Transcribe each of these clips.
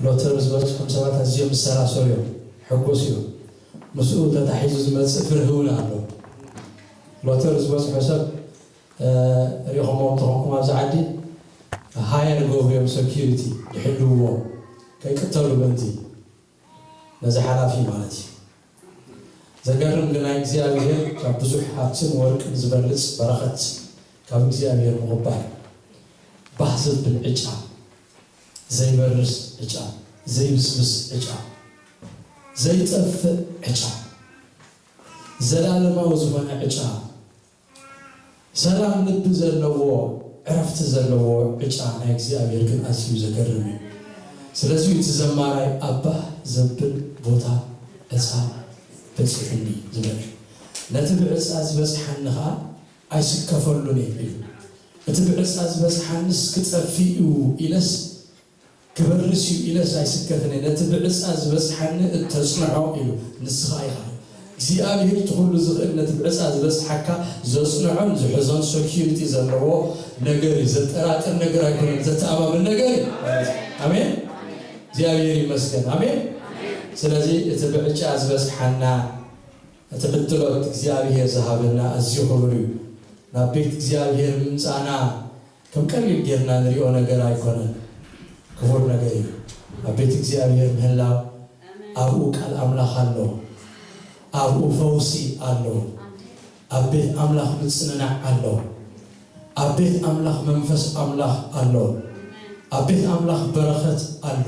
ሎተሪ ዝበፅሖም ሰባት ኣዝዮም ዝሰላሰሉ እዮም፣ ሕጉስ እዮም። ምስኡ ተታሒዙ ዝመፅእ ፍርሂ እውን ኣሎ። ሎተሪ ዝበፅሖ ሰብ ሪኢኹሞ እንተኾንኩም ኣብዚ ዓዲ ሃየር ገብርዮም ሰኪሪቲ ይሕልውዎ ከይቅተሉ ምእንቲ ነዚ ሓላፊ ማለት እዩ። ዘገርም ግና እግዚኣብሔር ካብ ብዙሕ ሃብትን ወርቅን ዝበልጽ በረኸት ካብ እግዚኣብሔር ምቕባል ባህ ዘብል ዕጫ፣ ዘይበርስ ዕጫ፣ ዘይብስብስ ዕጫ፣ ዘይጠፍእ ዕጫ፣ ዘላለማዊ ዝኾነ ዕጫ፣ ሰላም ልቢ ዘለዎ ዕረፍቲ ዘለዎ ዕጫ ናይ እግዚኣብሔር ግን ኣዝዩ ዘገርም እዩ። ስለዚ እቲ ዘማራይ ኣባህ ዘብል ቦታ ዕፃ በፂሑኒ ዝበል። ነቲ ብዕፃ ዝበፅሓኒ ከዓ ኣይስከፈሉን እየ ኢሉ። እቲ ብዕፃ ዝበፅሓንስ ክጠፍእ እዩ ኢለስ ክበርስ እዩ ኢለስ ኣይስከፍን እየ፣ ነቲ ብዕፃ ዝበፅሓኒ እተፅንዖ ኢሉ። ንስኻ ኢኻ እግዚኣብሔር እቲ ኩሉ ዝኽእል ነቲ ብዕፃ ዝበፅሓካ ዘፅንዖን ዝሕዞን ሰኪሪቲ ዘለዎ ነገር እዩ። ዘጠራጥር ነገር ኣይኮነን፣ ዘተኣማምን ነገር እዩ። ኣሜን። እግዚኣብሔር ይመስገን። ኣሜን። ስለዚ እቲ ብዕጫ ዝበፅሓና እቲ ዕድሎት እግዚኣብሔር ዝሃበና ኣዝዩ ክቡር እዩ። ናብ ቤት እግዚኣብሔር ምምፃእና ከም ቀሊል ጌርና ንሪኦ ነገር ኣይኮነን። ክቡር ነገር እዩ። ኣብ ቤት እግዚኣብሔር ምህላው ኣብኡ ቃል ኣምላኽ ኣሎ። ኣብኡ ፈውሲ ኣሎ። ኣብ ቤት ኣምላኽ ምጽንናዕ ኣሎ። ኣብ ቤት ኣምላኽ መንፈስ ኣምላኽ ኣሎ። ኣብ ቤት ኣምላኽ በረኸት ኣሎ።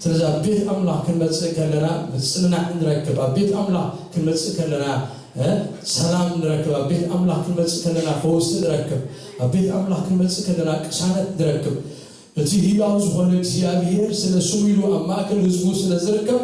ስለዚ ኣብ ቤት ኣምላኽ ክንመጽእ ከለና ምጽንናዕ ንረክብ። ኣብ ቤት ኣምላኽ ክንመጽእ ከለና እ፣ ሰላም ንረክብ። ኣብ ቤት ኣምላኽ ክንመጽእ ከለና ፈውሲ ንረክብ። ኣብ ቤት ኣምላኽ ክንመጽእ ከለና ቅሳነት ንረክብ። እቲ ህያው ዝኾነ እግዚኣብሔር ስለ ስሙ ኢሉ ኣብ ማእከል ህዝቡ ስለ ዝርከብ፣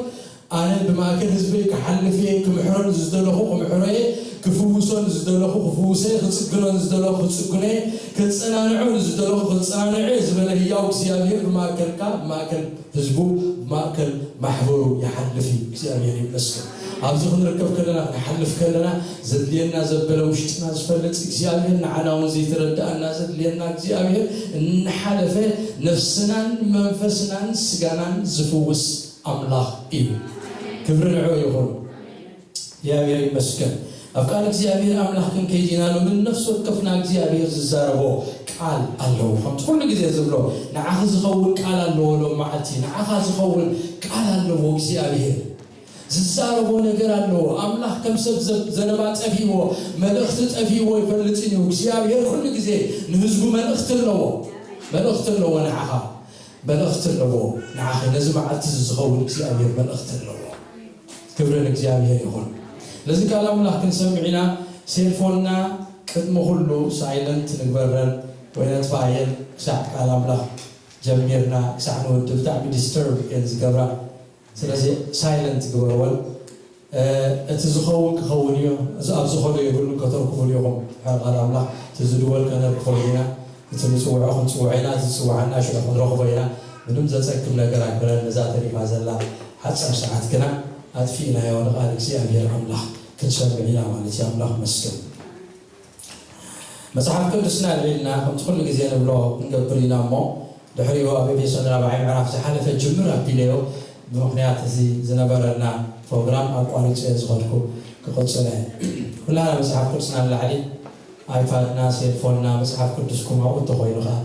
ኣነ ብማእከል ህዝበይ ክሓልፍ እየ፣ ክምሕሮ ንዝደለኹ ክምሕሮ እየ፣ ክፍውሶ ንዝደለኹ ክፍውሰ እየ፣ ክጽግኖ ንዝደለኹ ክጽግኖ እየ፣ ከጸናንዖ ንዝደለኹ ከጸናንዖ እየ ዝበለ ህያው እግዚኣብሔር ብማእከልካ፣ ብማእከል ህዝቡ፣ ብማእከል ማሕበሩ ይሓልፍ እዩ። እግዚኣብሔር ይመስገን። ኣብዚ ክንርከብ ከለና፣ ክንሓልፍ ከለና ዘድልየና ዘበለ ውሽጥና ዝፈልጥ እግዚኣብሔር፣ ንዓና እውን ዘይተረድኣና ዘድልየና እግዚኣብሔር እናሓለፈ ነፍስናን መንፈስናን ስጋናን ዝፍውስ ኣምላኽ እዩ። ክብሪ ንዕኡ ይኹን። እግዚኣብሔር ይመስገን። ኣብ ቃል እግዚኣብሔር ኣምላኽ ክንከይድ ኢና። ሎሚ ነፍሲ ወከፍና እግዚኣብሔር ዝዛረቦ ቃል ኣለዎ። ከምቲ ኩሉ ግዜ ዝብሎ፣ ንዓኺ ዝኸውን ቃል ኣለዎ። ሎም መዓልቲ ንዓኻ ዝኸውን ቃል ኣለዎ እግዚኣብሔር። ዝዛረቦ ነገር ኣለዎ። ኣምላኽ ከም ሰብ ዘ-፣ ዘረባ ጠፊእዎ፣ መልእኽቲ ጠፊእዎ ኣይፈልጥን እዩ። እግዚኣብሔር ኩሉ ግዜ ንህዝቡ መልእኽቲ ኣለዎ። መልእኽቲ ኣለዎ ንዓኻ። መልእኽቲ ኣለዎ ንዓኺ። ነዚ መዓልቲ እዚ ዝኸውን እግዚኣብሔር መልእኽቲ ኣለዎ። ክብሪ ንእግዚኣብሔር ይኹን። ነዚ ቃል ኣምላኽ ክንሰምዕ ኢና። ሴልፎንና ቅድሚ ኩሉ ሳይለንት ንግበረን ወይ ነጥፋየን ክሳዕ ቃል ኣምላኽ ጀሚርና ክሳዕ ንወዲ ብጣዕሚ ዲስተርብ እየን ዝገብራ። ስለዚ ሳይለንት ግበርወን። እ፣ እቲ ዝኸውን ክኸውን እዩ። እዚ ኣብ ዝኸዶ የብሉን፣ ከተርክቡሉ ኢኹም። ድሕሪ ቃል ኣምላኽ እቲ ዝድወል ከነርክበሉ ኢና። እቲ ንጽውዖ ክንጽውዖ ኢና፣ እቲ ዝጽውዓና ሽዑ ክንረኽቦ ኢና። ምንም ዘጸግም ነገር ኣይኮነን። ነዛ ተሪፋ ዘላ ሓጻር ሰዓት ግና ኣጥፊእናዮ ንቓል እግዚኣብሔር ኣምላኽ ክንሰምዕ ኢና ማለት እዩ። ኣምላኽ መስገን። መጽሓፍ ቅዱስና ልዒልና ከምቲ ኩሉ ግዜ ንብሎ ክንገብር ኢና እሞ፣ ድሕሪኡ ኣብ ኤፌሶን ራብዓይ ምዕራፍ ዝሓለፈ ጅምር ኣቢለዮ፣ ብምኽንያት እዚ ዝነበረና ፕሮግራም ኣቋሪጸዮ ዝኸድኩ ክቕጽለ። ኩላና መጽሓፍ ቅዱስና ንላዕሊ፣ ኣይፓድና፣ ሴልፎንና፣ መጽሓፍ ቅዱስኩም ኣብኡ እንተኾይኑ ኸኣ፣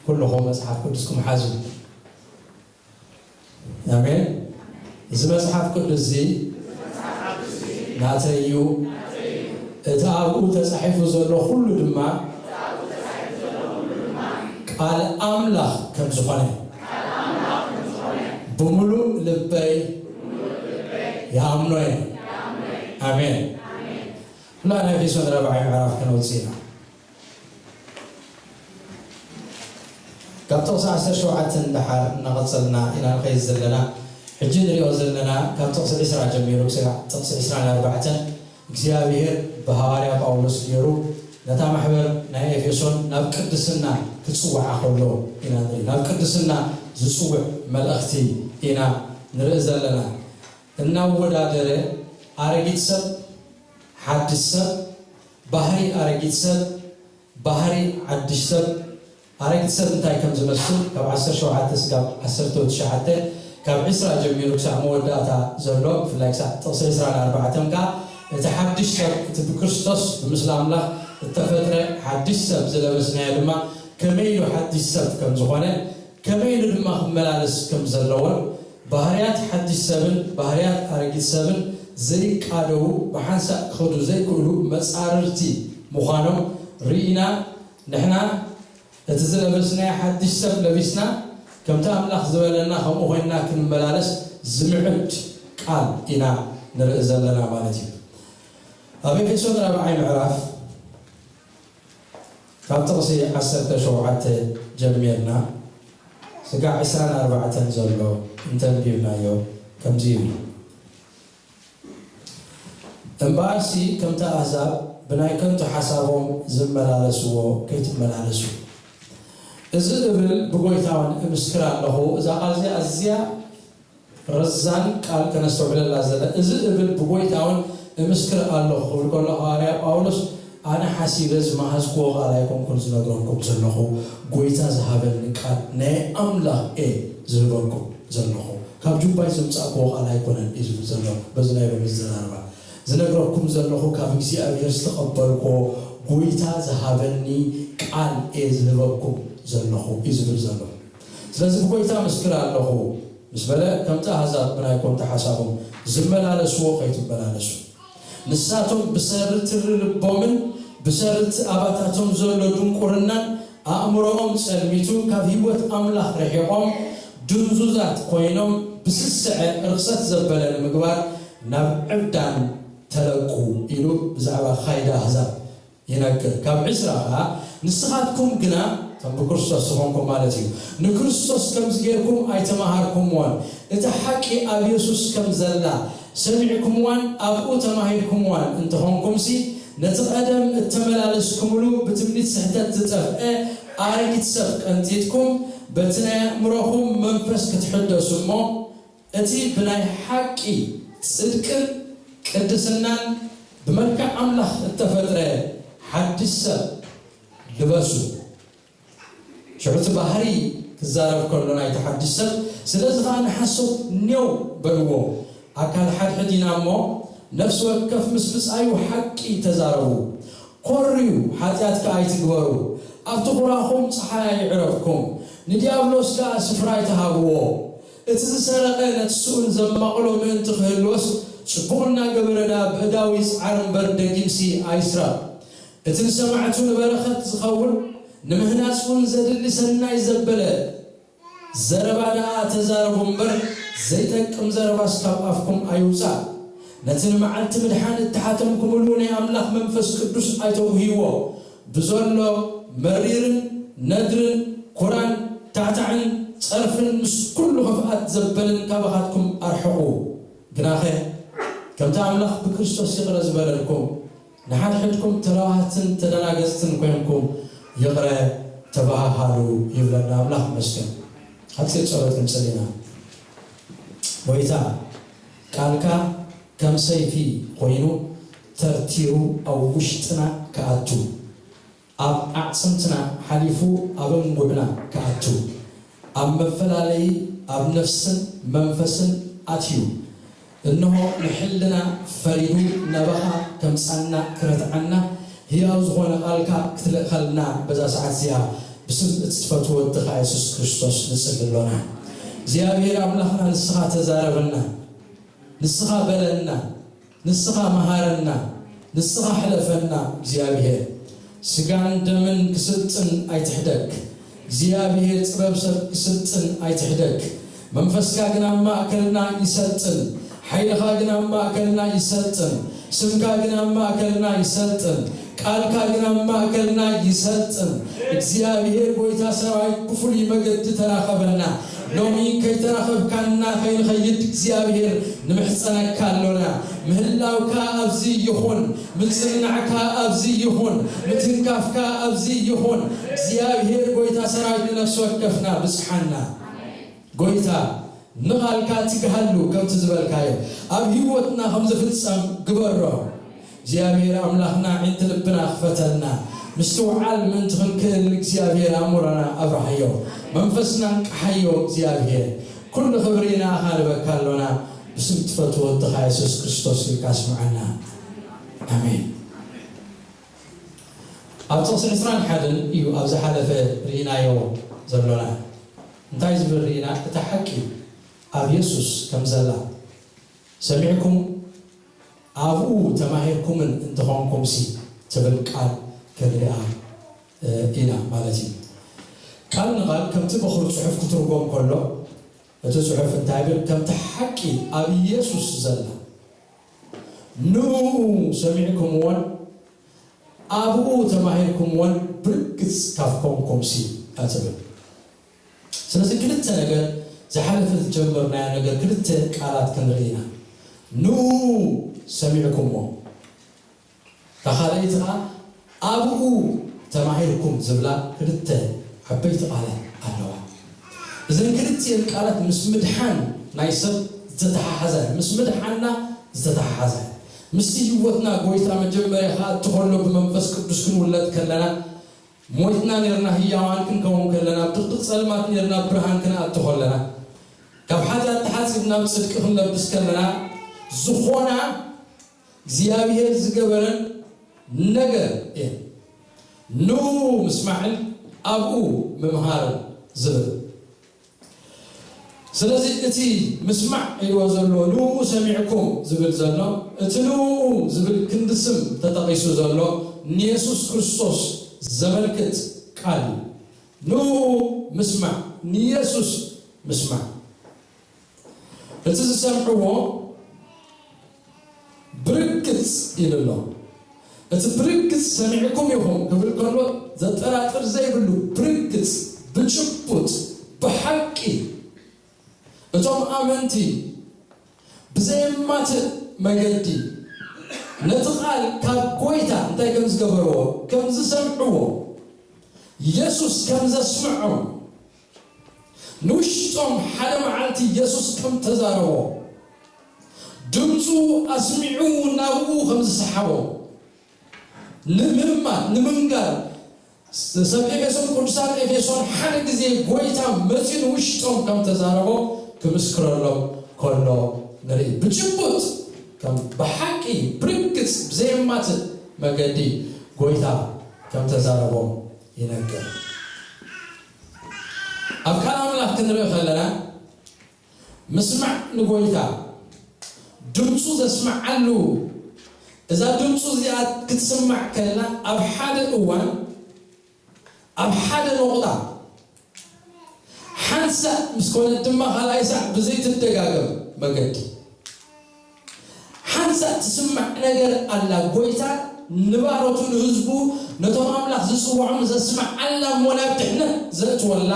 ኩልኹም መጽሓፍ ቅዱስኩም ሓዙ። ኣሜን። እዚ መጽሓፍ ቅዱስ እዚ ናተይ እዩ። እቲ ኣብኡ ተጻሒፉ ዘሎ ኩሉ ድማ ቃል ኣምላኽ ከም ዝኾነ ብምሉእ ልበይ ይኣምኖ እየ። ኣሜን። ኩላ ናይ ኤፌሶን ራብዓይ ምዕራፍ ከነውጽእ ኢና። ካብ ጥቕሲ ዓሰርተ ሸውዓተ ንደሓር እናቐጸልና ኢና ንኸይድ ዘለና። ሕጂ ንሪኦ ዘለና ካብ ጥቕሲ ዕስራ ጀሚሩ ክሳዕ ጥቕሲ ዕስራን ኣርባዕተን እግዚኣብሔር ብሃዋርያ ጳውሎስ ገይሩ ነታ ማሕበር ናይ ኤፌሶን ናብ ቅድስና ክጽውዓ ከሎ ኢና ንርኢ። ናብ ቅድስና ዝጽውዕ መልእኽቲ ኢና ንርኢ ዘለና። እናወዳደረ ኣረጊት ሰብ፣ ሓድሽ ሰብ፣ ባህሪ ኣረጊት ሰብ፣ ባህሪ ሓድሽ ሰብ፣ ኣረጊት ሰብ እንታይ ከም ዝመስል ካብ ዓሰርተ ሸውዓተ ስጋብ ዓሰርተ ትሽዓተ ካብ ዕስራ ጀሚሩ ክሳዕ መወዳእታ ዘሎ፣ ብፍላይ ክሳዕ ጥቕሲ ዕስራን ኣርባዕተን ከኣ፣ እቲ ሓድሽ ሰብ፣ እቲ ብክርስቶስ ብምስሊ ኣምላኽ እተፈጥረ ሓድሽ ሰብ ዝለበስናዮ ድማ፣ ከመይ ኢሉ ሓድሽ ሰብ ከም ዝኾነ፣ ከመይ ኢሉ ድማ ክመላለስ ከም ዘለዎን፣ ባህርያት ሓድሽ ሰብን ባህርያት ኣረጊት ሰብን ዘይቃደዉ፣ ብሓንሳእ ክኸዱ ዘይክእሉ መጻርርቲ ምዃኖም ርኢና፣ ንሕና እቲ ዝለበስናዮ ሓድሽ ሰብ ለቢስና፣ ከምቲ ኣምላኽ ዝበለና ከምኡ ኮይንና ክንመላለስ ዝምዕድ ቃል ኢና ንርኢ ዘለና ማለት እዩ። ኣብ ኤፌሶን ራብዓይ ምዕራፍ ካብ ጥቕሲ ዓሰርተ ሸውዓተ ጀሚርና ስጋዕ ዕስራን ኣርባዕተን ዘሎ እንተንቢብናዮ ከምዚ ይብል። እምበኣርሲ ከምቲ ኣህዛብ ብናይ ከንቱ ሓሳቦም ዝመላለስዎ ከይትመላለሱ። እዚ እብል ብጎይታ እውን እምስክር ኣለኹ። እዛ ቃል እዚኣ ኣዝያ ረዛን ቃል ከነስተውዕለላ ዘለ። እዚ እብል ብጎይታ እውን እምስክር ኣለኹ ክብል ከሎ ሃዋርያ ጳውሎስ ኣነ ሓሲበ ዝመሃዝክዎ ቃል ኣይኮንኩን ዝነግረኩም ዘለኹ፣ ጎይታ ዝሃበኒ ቃል ናይ ኣምላኽ እየ ዝህበኩም ዘለኹ፣ ካብ ጁባይ ዘምጻእክዎ ቃል ኣይኮነን እዩ ዝብል ዘሎ። በዚ ናይ ሎሚ ዘራርባ ዝነግረኩም ዘለኹ ካብ እግዚኣብሔር ዝተቐበልክዎ ጎይታ ዝሃበኒ ቃል እየ ዝህበኩም ዘለኹ እዩ ዝብል ዘሎ። ስለዚ ብጎይታ ምስክር ኣለኹ ምስ በለ፣ ከምቲ ኣህዛብ ብናይ ኮንታ ሓሳቦም ዝመላለስዎ ከይትመላለሱ። ንሳቶም ብሰሪ ትሪ ልቦምን ብሰሪ እቲ ኣባታቶም ዘሎ ድንቁርናን ኣእምሮኦም ጸልሚቱ፣ ካብ ህይወት ኣምላኽ ርሒቖም፣ ድንዙዛት ኮይኖም፣ ብስስዐ ርኽሰት ዘበለ ንምግባር ናብ ዕብዳን ተለቁ ኢሉ ብዛዕባ ካይዳ ኣህዛብ ይነግር። ካብ ዕስራ ኸዓ፣ ንስኻትኩም ግና፣ እቶም ብክርስቶስ ዝኾንኩም ማለት እዩ፣ ንክርስቶስ ከምዚ ጌርኩም ኣይተማሃርኩምዎን፣ እታ ሓቂ ኣብ የሱስ ከም ዘላ ሰሚዕኩምዋን ኣብኡ ተማሂርኩምዋን እንተኾንኩምሲ፣ ነቲ ቀደም እተመላለስኩምሉ ብትምኒት ስሕተት ዝጠፍአ ኣረጊት ሰብ ቀንጢጥኩም፣ በቲ ናይ ኣእምሮኹም መንፈስ ክትሕደሱ እሞ፣ እቲ ብናይ ሓቂ ጽድቅን ቅድስናን ብመልክዕ ኣምላኽ እተፈጥረ ሓድሽ ሰብ ልበሱ። ሽዑ እቲ ባህሪ ክዛረብ ከሎ ናይቲ ሓድሽ ሰብ፣ ስለዚ ኸኣ ንሓሶት ኔው በልዎ። ኣካል ሓድሕድ ኢና እሞ፣ ነፍሲ ወከፍ ምስ ብጻዩ ሓቂ ተዛረቡ። ኮርዩ፣ ሓጢኣት ከኣ ኣይትግበሩ። ኣብቲ ኹራኹም ጸሓይ ኣይዕረፍኩም፣ ንዲያብሎስ ከኣ ስፍራ ኣይትሃብዎ። እቲ ዝሰረቐ ነቲ ስኡን ዘማቕሎ ምእንቲ ክህልዎስ፣ ጽቡቕ እናገበረ ደኣ ብእዳዊ ይጽዓር እምበር ደጊምሲ ኣይስረቕ። እቲ ንሰማዕቱ ንበረኸት ዝኸውን ንምህናጽ እውን ዘድሊ ሰናይ ዘበለ ዘረባ ደኣ ተዛረቡ እምበር፣ ዘይጠቅም ዘረባስ ካብ ኣፍኩም ኣይውጻእ። ነቲ ንመዓልቲ ምድሓን እተሓተምኩምሉ ናይ ኣምላኽ መንፈስ ቅዱስ ኣይተጉህይዎ። ብዘሎ መሪርን ነድርን ኩራን ታዕታዕን ጸርፍን ምስ ኩሉ ክፍኣት ዘበልን ካባኻትኩም ኣርሕቑ። ግናኸ ከምቲ ኣምላኽ ብክርስቶስ ይቕረ ዝበለልኩም፣ ንሓድሕድኩም ተለዋህትን ተደናገጽትን ኮይንኩም ይቕረ ተባሃሃሉ ይብለና። ኣምላኽ ይመስገን። ሓጺር ጸሎት ክንጽሊ ኢና። ጎይታ፣ ቃልካ ከም ሰይፊ ኮይኑ ተርቲሩ ኣብ ውሽጥና ክኣቱ፣ ኣብ ኣዕጽምትና ሓሊፉ ኣብ እንጉዕና ክኣቱ፣ ኣብ መፈላለዪ ኣብ ነፍስን መንፈስን ኣትዩ፣ እንሆ ንሕልና ፈሪዱ ናባኻ ከምጻና ክረትዓና፣ ህያው ዝኾነ ቃልካ ክትልእኸልና በዛ ሰዓት እዚኣ ብስም እቲ ትፈትዎ ወድኻ የሱስ ክርስቶስ ንጽሊ ኣሎና። እግዚኣብሔር ኣምላኽና ንስኻ ተዛረበና፣ ንስኻ በለና፣ ንስኻ መሃረና፣ ንስኻ ሕለፈና እግዚኣብሔር። ስጋን ደምን ክስልጥን ኣይትሕደግ እግዚኣብሔር፣ ጥበብ ሰብ ክስልጥን ኣይትሕደግ። መንፈስካ ግን ኣብ ማእከልና ይሰልጥን፣ ሓይልኻ ግን ኣብ ማእከልና ይሰልጥን፣ ስምካ ግን ኣብ ማእከልና ይሰልጥን፣ ቃልካ ግን ኣብ ማእከልና ይሰልጥን። እግዚኣብሔር ጎይታ ሰራዊት ብፍሉይ መገዲ ተራኸበና። ሎሚ ከይተራኸብካና ከይንኸይድ እግዚኣብሔር ንምሕጸነካ ኣሎና። ምህላውካ ኣብዚ ይኹን፣ ምጽንናዕካ ኣብዚ ይኹን፣ ምትንካፍካ ኣብዚ ይኹን። እግዚኣብሔር ጎይታ ሰራዊት ንነፍሲ ወከፍና ብጽሓና። ጎይታ ንቓልካ ትግሃሉ ከምቲ ዝበልካዮ ኣብ ህይወትና ከም ዝፍጸም ግበሮ። እግዚኣብሔር ኣምላኽና፣ ዒንቲ ልብና ክፈተልና፣ ምስትውዓል ምእንቲ ክንክእል እግዚኣብሔር ኣእምሮና ኣብርሃዮ፣ መንፈስና እንቅሓዮ እግዚኣብሔር። ኩሉ ክብሪ ንኣኻ ንበካ ኣሎና፣ ብስም ትፈትዎ ወድኻ የሱስ ክርስቶስ ኢልካ ስምዓና። ኣሜን። ኣብ ጥቕሲ ዕስራን ሓደን እዩ ኣብ ዝሓለፈ ርኢናዮ ዘሎና። እንታይ ዝብል ርኢና? እታ ሓቂ ኣብ የሱስ ከም ዘላ ሰሚዕኩም ኣብኡ ተማሂርኩምን እንተኾንኩምሲ ትብል ቃል ክንሪኣ ኢና ማለት እዩ። ቃል ንቓል ከምቲ በኹር ጽሑፍ ክትርጎም ከሎ እቲ ጽሑፍ እንታይ ይብል? ከምቲ ሓቂ ኣብ ኢየሱስ ዘላ ንኡ ሰሚዕኩምዎን ኣብኡ ተማሂርኩምዎን ብርግጽ ካብ ኮንኩምሲ እያ ትብል። ስለዚ ክልተ ነገር ዝሓለፈ ዝጀመርናዮ ነገር ክልተ ቃላት ክንርኢ ኢና። ንኡ ሰሚዕኩሞ እታ ካልኣይቲ ኸዓ ኣብኡ ተማሂርኩም ዝብላ ክልተ ዓበይቲ ቃላት ኣለዋ። እዘን ክልቲኤን ቃላት ምስ ምድሓን ናይ ሰብ ዝተተሓሓዛ እየን። ምስ ምድሓንና ዝተተሓሓዛ እየን። ምስቲ ህይወትና ጎይታ መጀመርያ ክኣቱ ከሎ ብመንፈስ ቅዱስ ክንውለድ ከለና ሞይትና ኔርና ህያዋን ክንከውን ከለና፣ ኣብ ድቕድቕ ጸልማት ኔርና ብርሃን ክንኣቱ ከለና፣ ካብ ሓጢኣት ተሓጺብና ኣብ ጽድቂ ክንለብስ ከለና ዝኾና እግዚኣብሔር ዝገበረን ነገር እየን። ንኡ ምስማዕን ኣብኡ ምምሃርን ዝብል። ስለዚ እቲ ምስማዕ ኢልዎ ዘሎ ንኡ ሰሚዕኩም ዝብል ዘሎ እቲ ንኡ ዝብል ክንዲ ስም ተጠቒሱ ዘሎ ንየሱስ ክርስቶስ ዘመልክት ቃል እዩ። ንኡ ምስማዕ፣ ንየሱስ ምስማዕ። እቲ ዝሰምዕዎ ብርግጽ ኢሉ ኣሎ። እቲ ብርግጽ ሰሚዕኩም ኢኹም ክብል ከሎ ዘጠራጥር ዘይብሉ ብርግጽ፣ ብጭቡጥ፣ ብሓቂ እቶም ኣመንቲ ብዘየማትእ መገዲ ነቲ ቃል ካብ ጎይታ እንታይ ከም ዝገበርዎ፣ ከም ዝሰምዕዎ፣ የሱስ ከም ዘስምዖም፣ ንውሽጦም ሓደ መዓልቲ የሱስ ከም ተዛረቦ፣ ድምፁ ኣስሚዑ ናብኡ ከም ዝሰሓቦ፣ ንምእማን፣ ንምንጋር፣ ሰብ ኤፌሶን፣ ቅዱሳን ኤፌሶን ሓደ ግዜ ጎይታ መፂኡ ንውሽጦም ከም ተዛረቦ ክምስክረሎም ከሎ ንርኢ። ብጭቡጥ ከም ብሓቂ ብርግጽ ብዘየማትእ መገዲ ጎይታ ከም ተዛረቦም ይነግር። ኣብ ቃል ኣምላኽ ክንርኢ ከለና ምስማዕ ንጎይታ ድምፁ ዘስምዓሉ፣ እዛ ድምፁ እዚኣ ክትስማዕ ከላ ኣብ ሓደ እዋን ኣብ ሓደ ነቑጣ ሓንሳእ ምስ ኮነት ድማ ካልኣይ ሳዕ ብዘይትደጋገም መገዲ ሓንሳእ ትስማዕ ነገር ኣላ። ጎይታ ንባሮቱ ንህዝቡ ነቶም ኣምላኽ ዝጽውዖም ዘስምዓላ እሞ ናብ ድሕነት ዘእትወላ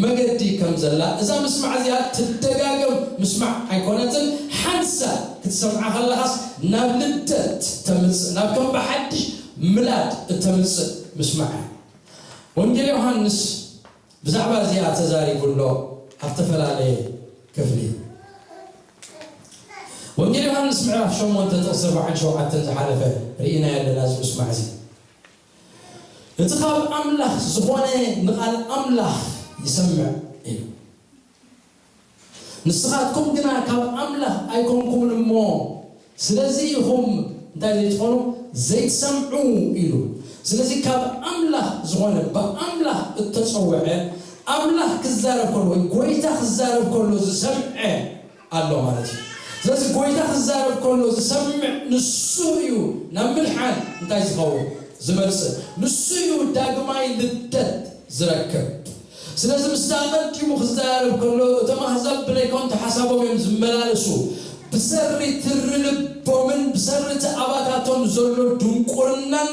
መገዲ ከም ዘላ እዛ ምስማዕ እዚኣ ትደጋገም ምስማዕ ኣይኮነትን። ሓንሳእ ክትሰምዓ ከለኻስ ናብ ልደት ተምጽእ፣ ናብ ከም ብሓድሽ ምላድ እተምጽእ ምስማዕ እያ። ወንጌል ዮሃንስ ብዛዕባ እዚኣ ተዛሪቡ ኣሎ ኣብ ዝተፈላለየ ክፍሊ። ወንጌል ዮሃንስ ምዕራፍ ሸሞንተ ጥቕሲ ኣርባዓን ሸውዓተን ዝሓለፈ ርኢናዮ ኣለና። እዚ ምስማዕ እዚ እቲ ካብ ኣምላኽ ዝኾነ ንቓል ኣምላኽ ይሰምዕ እዩ። ንስኻትኩም ግና ካብ ኣምላኽ ኣይኮንኩምን እሞ ስለዚ ኢኹም እንታይ ዘይትኾኑ ዘይትሰምዑ ኢሉ። ስለዚ ካብ ኣምላኽ ዝኾነ ብኣምላኽ እተጸውዐ ኣምላኽ ክዛረብ ከሎ ወይ ጎይታ ክዛረብ ከሎ ዝሰምዐ ኣሎ ማለት እዩ። ስለዚ ጎይታ ክዛረብ ከሎ ዝሰምዕ ንሱ እዩ ናብ ምድሓን እንታይ ዝኸውን ዝመጽእ ንሱ እዩ ዳግማይ ልደት ዝረክብ። ስለዚ ምስ ኣቐዲሙ ክዛረብ ከሎ እቶም ኣህዛብ ብናይ ከንቱ ሓሳቦም እዮም ዝመላለሱ፣ ብሰሪ ትሪ ልቦምን ብሰሪ እቲ ኣባታቶም ዘሎ ድንቁርናን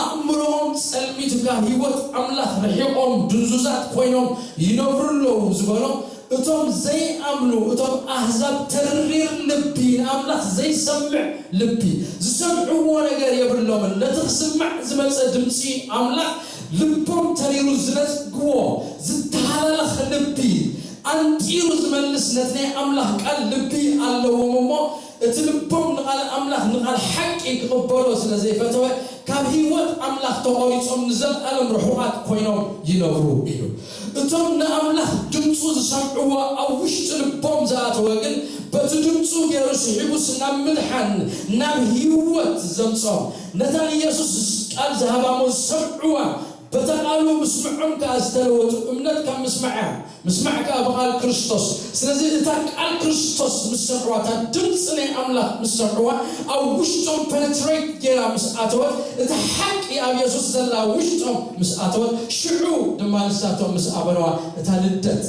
ኣእምሮኦም ጸልሚቱ ካብ ህይወት ኣምላኽ ርሒቖም ድንዙዛት ኮይኖም ይነብሩ ኣለዉ ዝበሎም እቶም ዘይኣምኑ እቶም ኣህዛብ ተሪር ልቢ ንኣምላኽ ዘይሰምዕ ልቢ ዝሰምዕዎ ነገር የብሎምን። ነቲ ክስማዕ ዝመጸ ድምጺ ኣምላኽ ልቦም ተሪሩ ዝነጽግዎ ዝተሃላለኸ ልቢ ኣንጢሩ ዝመልስ ነቲ ናይ ኣምላኽ ቃል ልቢ ኣለዎም እሞ እቲ ልቦም ንቓል ኣምላኽ ንቓል ሓቂ ክቕበሎ ስለ ዘይፈተወ ካብ ህይወት ኣምላኽ ተቖሪጾም ንዘለኣለም ርሑቓት ኮይኖም ይነብሩ እዩ። እቶም ንኣምላኽ ድምፁ ዝሰምዕዎ ኣብ ውሽጢ ልቦም ዝኣተወ ግን በቲ ድምፁ ገይሩ ስሒቡስ ናብ ምድሓን ናብ ህይወት ዘምጾም ነታ ንየሱስ ቃል ዝሃባሞ ዝሰምዕዋ በታ ቃሉ ምስምዖም ከኣ ዝተለወጡ እምነት ካብ ምስማዕ እያ። ምስማዕ ከኣ ብቓል ክርስቶስ። ስለዚ እታ ቃል ክርስቶስ ምስ ሰምዕዋ፣ እታ ድምፂ ናይ ኣምላኽ ምስ ሰምዕዋ፣ ኣብ ውሽጦም ፐነትሬት ገይራ ምስ ኣተወት፣ እታ ሓቂ ኣብ የሱስ ዘላ ውሽጦም ምስ ኣተወት፣ ሽዑ ድማ ንሳቶም ምስ ኣመንዋ፣ እታ ልደት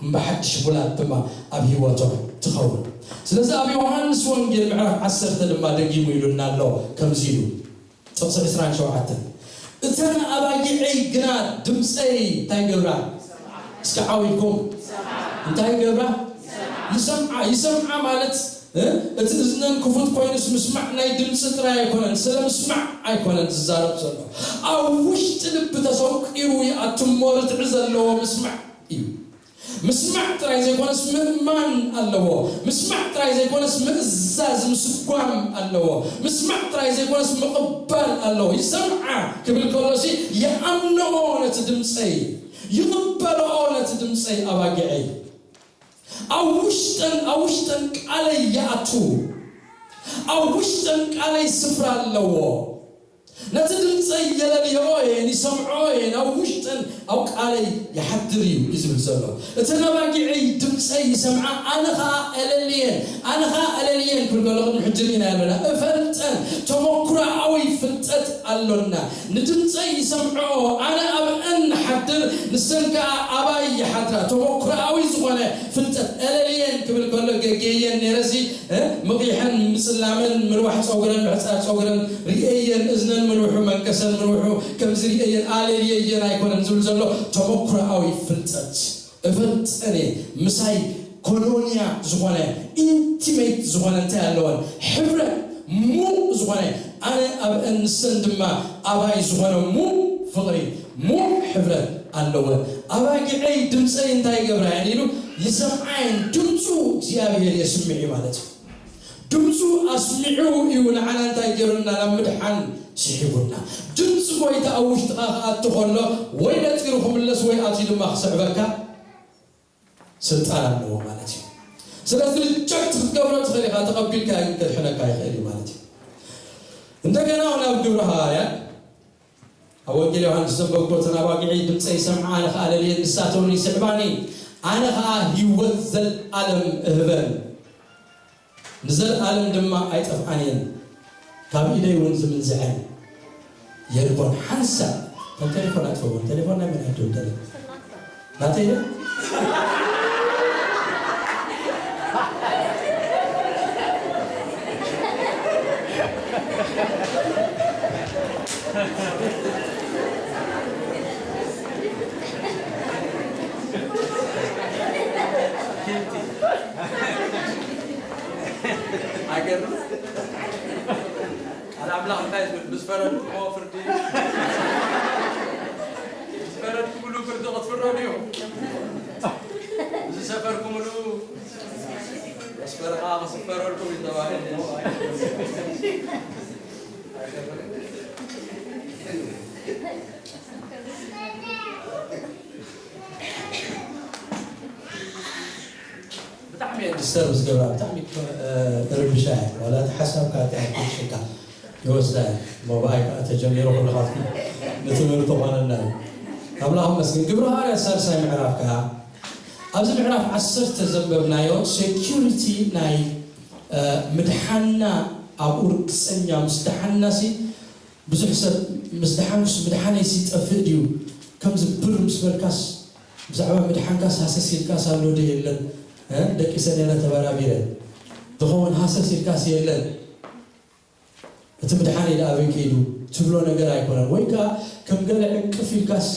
እምበሓድሽ ውላድ ድማ ኣብ ህይወቶም ትኸውን። ስለዚ ኣብ ዮሃንስ ወንጌል ምዕራፍ ዓሰርተ ድማ ደጊሙ ኢሉና ኣሎ፣ ከምዚ ኢሉ ጥቕሲ ዕስራን ሸውዓተን፣ እተን ኣባጊዐይ ግና ድምፀይ እንታይ ይገብራ? እስኪ ዓው ኢልኩም እንታይ ይገብራ? ይሰምዓ። ይሰምዓ ማለት እ፣ እቲ እዝነን ክፉት ኮይኑስ ምስማዕ ናይ ድምፂ ጥራይ ኣይኮነን፣ ስለ ምስማዕ ኣይኮነን ዝዛረብ ዘሎ። ኣብ ውሽጢ ልቢ ተሰቂሩ ይኣቱ እሞ ርትዒ ዘለዎ ምስማዕ እዩ። ምስማዕ ጥራይ ዘይኮነስ ምእማን ኣለዎ። ምስማዕ ጥራይ ዘይኮነስ ምእዛዝ ምስጓም ኣለዎ። ምስማዕ ጥራይ ዘይኮነስ ምቕባል ኣለዎ። ይሰምዓ ክብል ከሎሲ ይኣምንኦ ነቲ ድምፀይ፣ ይቕበልኦ ነቲ ድምፀይ ኣባጊዐይ። ኣብ ውሽጠን ኣብ ውሽጠን ቃለይ ይኣቱ፣ ኣብ ውሽጠን ቃለይ ስፍራ ኣለዎ። ነቲ ድምፀይ የለልየኦ እየን፣ ይሰምዖ እየን፣ ኣብ ውሽጠን ኣብ ቃለይ ይሓድር እዩ እዩ ዝብል ዘሎ። እተን ኣባጊዐይ ድምፀይ ይሰምዓ፣ ኣነ ኸዓ እለልየን፣ ኣነ ኸዓ እለልየን ክብል ከሎ ቅድሚ ሕጂ ርኢና ኣለና። እፈልጠን፣ ተመኩሮኣዊ ፍልጠት ኣሎና። ንድምፀይ ይሰምዖ፣ ኣነ ኣብአን ንሓድር፣ ንሰን ከኣ ኣባይ ይሓድራ። ተመኩሮኣዊ ዝኾነ ፍልጠት፣ እለልየን ክብል ከሎ ገጌየን ነይረሲ፣ እ፣ ምቕይሐን፣ ምጽላመን፣ ምንዋሕ ጸጉረን፣ ምሕጻር ጸጉረን፣ ርእየየን፣ እዝነን ምንውሑ፣ መንከሰን ምንውሑ፣ ከምዚ ርእየየን፣ ኣለልየየን ኣይኮነን ዝብል ዘሎ፣ ተመኩሮኣዊ ፍልጠት። እፈልጠን እየ፣ ምሳይ ኮሎንያ ዝኾነ፣ ኢንቲሜት ዝኾነ እንታይ ኣለወን? ሕብረት፣ ሙቕ ዝኾነ፣ ኣነ ኣብአን ንሰን ድማ ኣባይ ዝኾነ ሙቕ ፍቕሪ፣ ሙቕ ሕብረት ኣለወን። ኣባጊዐይ ድምፀይ እንታይ ይገብራ እየን ኢሉ ይሰምዓ እየን። ድምፁ እግዚኣብሔር የስምዕ እዩ ማለት እዩ። ድምፁ ኣስሚዑ እዩ ንዓና እንታይ ገይሩና? ናብ ምድሓን ስሒቡና። ድምፂ ጎይታ ኣብ ውሽጥኻ ክኣቱ ከሎ ወይ ነፂሩ ክምለስ ወይ ኣትዩ ድማ ክስዕበካ ስልጣን ኣለዎ ማለት እዩ። ስለዚ ሪጀክት ክትገብሮ ትኽእል ኢኻ፣ ተቐቢልካ ግን ከድሕነካ ይኽእል እዩ ማለት እዩ። እንደገና እውን ኣብ ግብረ ሃዋርያት ኣብ ወንጌል ዮሃንስ ዘንበብኩዎ፣ እተን ኣባጊዐይ ድምፀይ ይሰምዓ፣ ኣነ ኸዓ እለልየን፣ ንሳተውን ይስዕባኒ፣ ኣነ ኸዓ ህይወት ዘለኣለም እህበን፣ ንዘለኣለም ድማ ኣይጠፍኣን እየን፣ ካብ ኢደይ እውን ዝምንዝዐን የልቦን። ሓንሳብ ከም ቴሌፎን ኣጥፈውን። ቴሌፎን ናይ መን ኣድው ተለ ናተይ ዶ? ኣይገርም? ኣነ ኣምላኽ እንታይ ዝብል? ምስ ፈረድኩሞ ፍርዲ፣ ምስ ፈረድኩምሉ ፍርዲ ክትፍረዱ ኢኹም። ምስ ሰፈርኩምሉ መስፈሪ ከዓ ክስፈረልኩም እዩ ተባሂሉ። ብጣዕሚ እየ ዲስተርብ ዝገብራ፣ ብጣዕሚ እ፣ እርብሻ እያ። ዋላ እቲ ሓሳብካ እቲ ኣይትሽካ ይወስዳ እያ። እሞ ብኣይ ከዓ ተጀሚሩ ኩልኻትኩም ንትምህርቲ ኾነና እዩ። ኣምላኽ ይመስገን። ግብረ ሃዋርያት ሳልሳይ ምዕራፍ ከዓ ኣብዚ ምዕራፍ ዓሰርተ ዘንበብናዮ ሴኪሪቲ ናይ እ፣ ምድሓንና ኣብኡ ርግፀኛ ምስ ደሓንና ሲ ብዙሕ ሰብ ምስ ደሓንኩስ ምድሓነይስ ይጠፍእ ድዩ? ከምዚ ብር ምስ በልካስ ብዛዕባ ምድሓንካስ ሃሰስ ኢልካስ ኣሎ ዶ የለን? እ፣ ደቂሰ ነይረ ተበራቢረ ዝኸውን ሃሰስ ኢልካስ የለን። እቲ ምድሓነይ ደኣ ኣበይ ከይዱ ትብሎ ነገር ኣይኮነን። ወይ ከኣ ከም ገለ ዕቅፍ ኢልካስ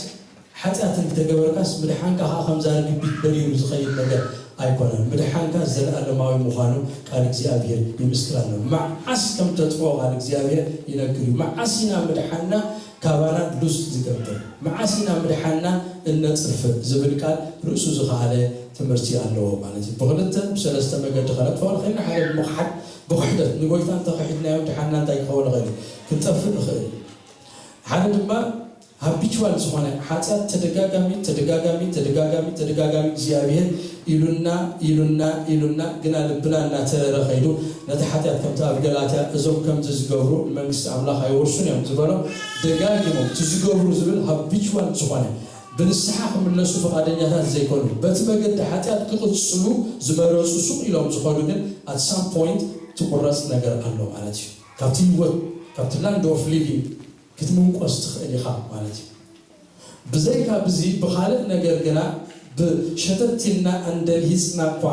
ሓጢኣት እንተገበርካስ ምድሓንካ ከኣ ከምዛ ርግቢት በሪሩ ዝኸይድ ነገር ኣይኮነን። ምድሓንካ ዘለኣለማዊ ምዃኑ ቃል እግዚኣብሔር ይምስክር ኣሎ። መዓስ ከም ተጥፍኦ ቃል እግዚኣብሔር ይነግር እዩ። መዓስ ኢና ምድሓንና ካባና ሉዝ ዝገብር? መዓስ ኢና ምድሓንና እነጥፍእ ዝብል ቃል ርእሱ ዝኸኣለ ትምህርቲ ኣለዎ ማለት እዩ። ብኽልተ ብሰለስተ መገዲ ከነጥፍኦ ንኽእል ኢና። ሓደ ብምኽሓድ፣ ብኽሕደት። ንጎይታ እንተኽሒድናዮ ምድሓንና እንታይ ክኸውን ይኽእል እዩ? ክንጠፍእ ንኽእል። ሓደ ድማ ሃቢቹዋል ዝኾነ ሓጢኣት ተደጋጋሚ ተደጋጋሚ ተደጋጋሚ ተደጋጋሚ እግዚኣብሔር ኢሉና ኢሉና ኢሉና ግና ልብና እናተረረ ከይዱ ነቲ ሓጢኣት ከምቲ ኣብ ገላትያ እዞም ከምዚ ዝገብሩ ንመንግስቲ ኣምላኽ ኣይወርሱን እዮም ዝበሎ ደጋጊሞም እቲ ዝገብሩ ዝብል ሃቢቹዋል ዝኾነ ብንስሓ ክምለሱ ፍቓደኛታት ዘይኮኑ በቲ መገዲ ሓጢኣት ክቕፅሉ ዝመረፁ ሱቕ ኢሎም ዝኾኑ ግን ኣት ሳም ፖይንት ትቁረፅ ነገር ኣሎ ማለት እዩ ካብቲ ህይወት ካብቲ ላንድ ኦፍ ሊቪንግ ክትምንቆስ ትኽእል ኢኻ ማለት እዩ። ብዘይካ ብዚ ብኻልእ ነገር ግና ብሸተት ኢልና እንደልሂፅና እኳ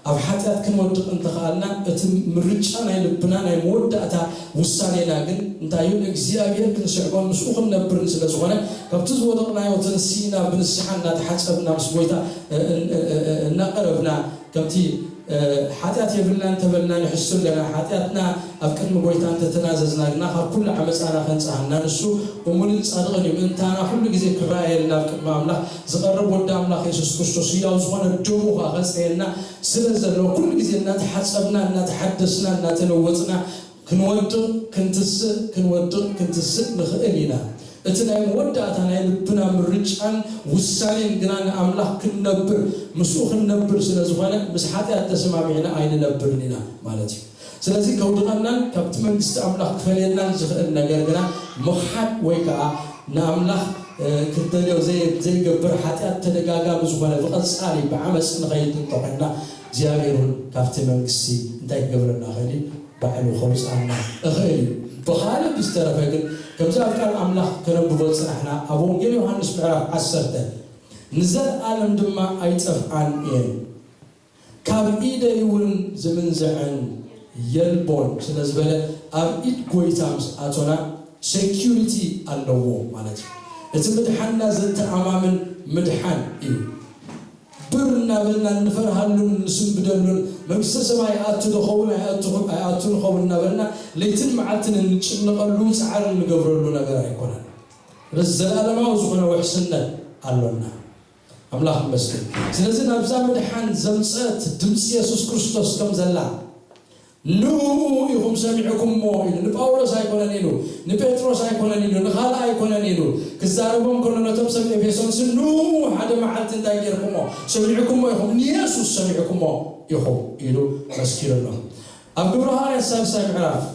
ኣብ ሓጢኣት ክንወድቕ እንተኽኣልና እቲ ምርጫ ናይ ልብና ናይ መወዳእታ ውሳኔና ግን እንታይ እዩ ንእግዚኣብሔር ክንስዕቦን ምስኡ ክንነብርን ስለ ዝኾነ ካብቲ ዝወደቕናዮ ተንሲእና ብንስሓ እናተሓፀብና ምስ ጎይታ እናቐረብና ከምቲ ሓጢኣት የብልና እንተበልና ንሕሱ ኣለና ሓጢኣትና ኣብ ቅድሚ ጎይታ እንተተናዘዝና ግና ካብ ኩሉ ዓመፃና ከንፅሃና ንሱ እሙንን ፃድቕን እዩ ምእንታና ኩሉ ግዜ ክረኣየልና ኣብ ቅድሚ ኣምላኽ ዝቐርብ ወዲ ኣምላኽ የሱስ ክርስቶስ ህያው ዝኾነ ደሙ ከዓ ከፅረየልና ስለ ዘለዎ ኩሉ ግዜ እናተሓፀብና እናተሓደስና እናተለወፅና ክንወድቕ ክንትስእ ክንወድቕ ክንትስእ ንኽእል ኢና እቲ ናይ መወዳእታ ናይ ልብና ምርጫን ውሳኔን ግና ንኣምላኽ ክንነብር ምስኡ ክንነብር ስለ ዝኾነ ምስ ሓጢኣት ተሰማሚዕና ኣይንነብርን ኢና ማለት እዩ ስለዚ ከውድቐናን ካብቲ መንግስቲ ኣምላኽ ክፈልየናን ዝኽእል ነገር ግና ምኽሓድ ወይ ከዓ ንኣምላኽ ክደልዮ ዘይገብር ሓጢኣት ተደጋጋሚ ዝኾነ ብቐፃሊ ብዓመፅ ንኸይድ እንተኾይንና እግዚኣብሔር እውን ካብቲ መንግስቲ እንታይ ክገብረና ኸእል ባዕሉ ከውፅኣና እኽእል እዩ። ብኻልእ ብዝተረፈ ግን ከምዚ ኣብ ቃል ኣምላኽ ከነንብቦ ዝፅናሕና ኣብ ወንጌል ዮሃንስ ምዕራፍ ዓሰርተ ንዘለኣለም ድማ ኣይጠፍኣን እየን ካብ ኢደይ እውን ዝምንዝዐን የልቦን ስለ ዝበለ ኣብ ኢድ ጎይታ ምስ ኣቶና ሴኪሪቲ ኣለዎ ማለት እዩ። እቲ ምድሓንና ዘተኣማምን ምድሓን እዩ። ብር እናበልና እንፈርሃሉን እንስንብደሉን መንግስተ ሰማይ ይኣቱ ዶ ኸውን ኣይኣቱን ኸውን እናበልና ለይትን መዓልትን እንጭነቐሉ ፃዕሪ እንገብረሉ ነገር ኣይኮነን። ስለዚ ዘለኣለማዊ ዝኾነ ውሕስነት ኣሎና። ኣምላኽ ይመስገን። ስለዚ ናብዛ ምድሓን ዘምፀት ድምፂ የሱስ ክርስቶስ ከም ዘላ ንኡ ኢኹም ሰሚዕኩሞ ኢሉ ንጳውሎስ ኣይኮነን ኢሉ ንጴጥሮስ ኣይኮነን ኢሉ ንኻልእ ኣይኮነን ኢሉ ክዛረቦም ከሎ ነቶም ሰብ ኤፌሶን ስ ንኡ ሓደ መዓልቲ እንታይ ጌርኩሞ ሰሚዕኩሞ ኢኹም ንየሱስ ሰሚዕኩሞ ኢኹም ኢሉ መስኪሩሎም ኣብ ግብረ ሃዋርያ ሳልሳይ ምዕራፍ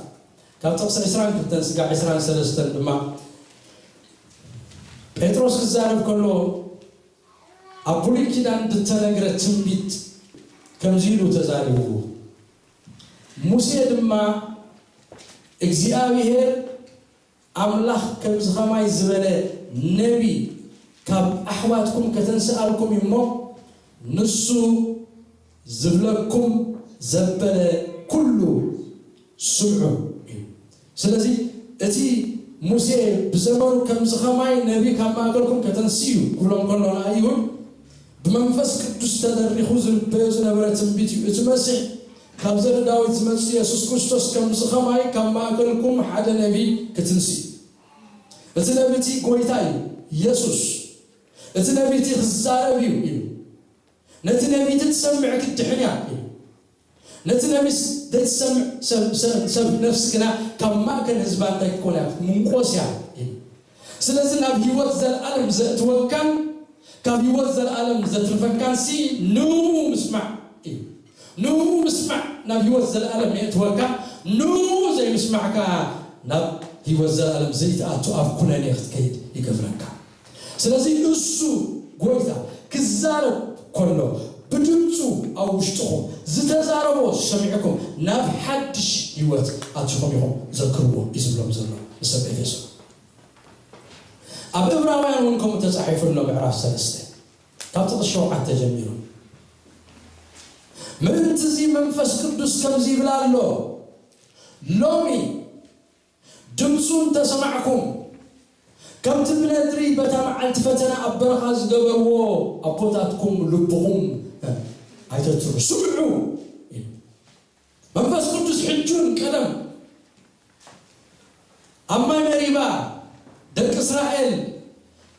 ካብ ጥቕሲ ዕስራን ክልተን ስጋዕ ዕስራን ሰለስተን ድማ ጴጥሮስ ክዛረብ ከሎ ኣብ ብሉይ ኪዳን ዝተነግረ ትንቢት ከምዚ ኢሉ ተዛሪቡ ሙሴ ድማ እግዚኣብሔር ኣምላኽ ከምዚ ኸማይ ዝበለ ነቢ ካብ ኣሕዋትኩም ከተንስኣልኩም እዩ እሞ ንሱ ዝብለኩም ዘበለ ኩሉ ስምዑ እዩ። ስለዚ እቲ ሙሴ ብዘመኑ ከምዚ ኸማይ ነቢ ካብ ማእከልኩም ከተንስእ እዩ ክብሎም ከሎ ንኣይሁድ ብመንፈስ ቅዱስ ተደሪኹ ዝንበዮ ዝነበረ ትንቢት እዩ። እቲ መሲሕ ካብ ዘርኢ ዳዊት ዝመጽእ የሱስ ክርስቶስ ከምዚ ኸማይ ካብ ማእከልኩም ሓደ ነቢ ክትንስእ እዩ። እቲ ነቢ እቲ ጎይታ እዩ የሱስ። እቲ ነቢ እቲ ክዛረብ እዩ ኢሉ ነቲ ነቢ እቲ ትሰምዕ ክትድሕን እያ ኢሉ ነቲ ነቢስ ዘይትሰምዕ ሰብ ነፍሲ ግና ካብ ማእከል ህዝባ እንታይ ክትኮን እያ ክትምንቆስ እያ ኢሉ ስለዚ ናብ ህይወት ዘለኣለም ዘእትወካን ካብ ህይወት ዘለኣለም ዘትርፈካን ሲ ንኡ ምስማዕ እዩ ንኡ ምስማዕ ናብ ህይወት ዘለኣለም የእትወካ ንኡ ዘይምስማዕካ ናብ ህይወት ዘለኣለም ዘይትኣቱ ኣብ ኩነኔ ክትከይድ ይገብረካ ስለዚ እሱ ጎይታ ክዛረብ ከሎ ብድምፁ ኣብ ውሽጥኹም ዝተዛረቦ ሰሚዕኩም ናብ ሓድሽ ህይወት ኣቲኹም ኢኹም ዘክርዎ እዩ ዝብሎም ዘሎ ንሰብ ኤፌሶ ኣብ እብራውያን እውን ከምኡ ተፃሒፉ ኣሎ ምዕራፍ ሰለስተ ካብ ጥቕስ ሸውዓተ ጀሚሩ ምእንቲ እዚ መንፈስ ቅዱስ ከምዚ ይብል ኣሎ ሎሚ ድምፁ እንተሰማዕኩም ከምቲ ብነድሪ በታ መዓልቲ ፈተና ኣብ በረኻ ዝገበርዎ ኣቦታትኩም ልብኹም ኣይተትሩ ስምዑ መንፈስ ቅዱስ ሕጁን ቀደም ኣብ ማይ መሪባ ደቂ እስራኤል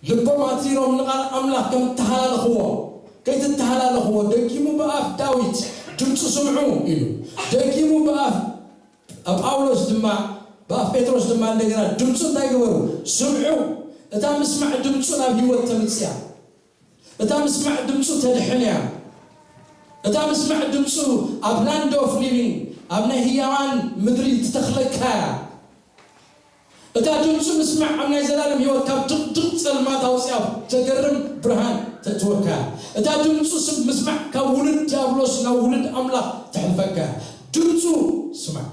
ልቦም ኣትሪሮም ንቓል ኣምላኽ ከም እተሃላለኽዎ ከይትተሃላለኽዎ ደጊሙ ብኣፍ ዳዊት ድምፂ ስምዑ ኢሉ ደጊሙ ብኣፍ ጳውሎስ ድማ ኣፍ ጴጥሮስ ድማ እንደገና ድምፁ እንታይ ግበሩ? ስምዑ። እታ ምስማዕ ድምፁ ናብ ህይወት ተምፅያ። እታ ምስማዕ ድምፁ ተድሕን እያ። እታ ምስማዕ ድምፁ ኣብ land of living፣ ኣብ ናይ ህያዋን ምድሪ ትተኽለካ እያ። እታ ድምፁ ምስማዕ ኣብ ናይ ዘላለም ህይወት ካብ ድቕድቕ ጸልማት ኣውፅኣ ኣብ ተገርም ብርሃን ተእትወካ እያ። እታ ድምፁ ስም ምስማዕ ካብ ውሉድ ዲያብሎስ ናብ ውሉድ ኣምላኽ ተሕልፈካ እያ። ድምፁ ስማዕ።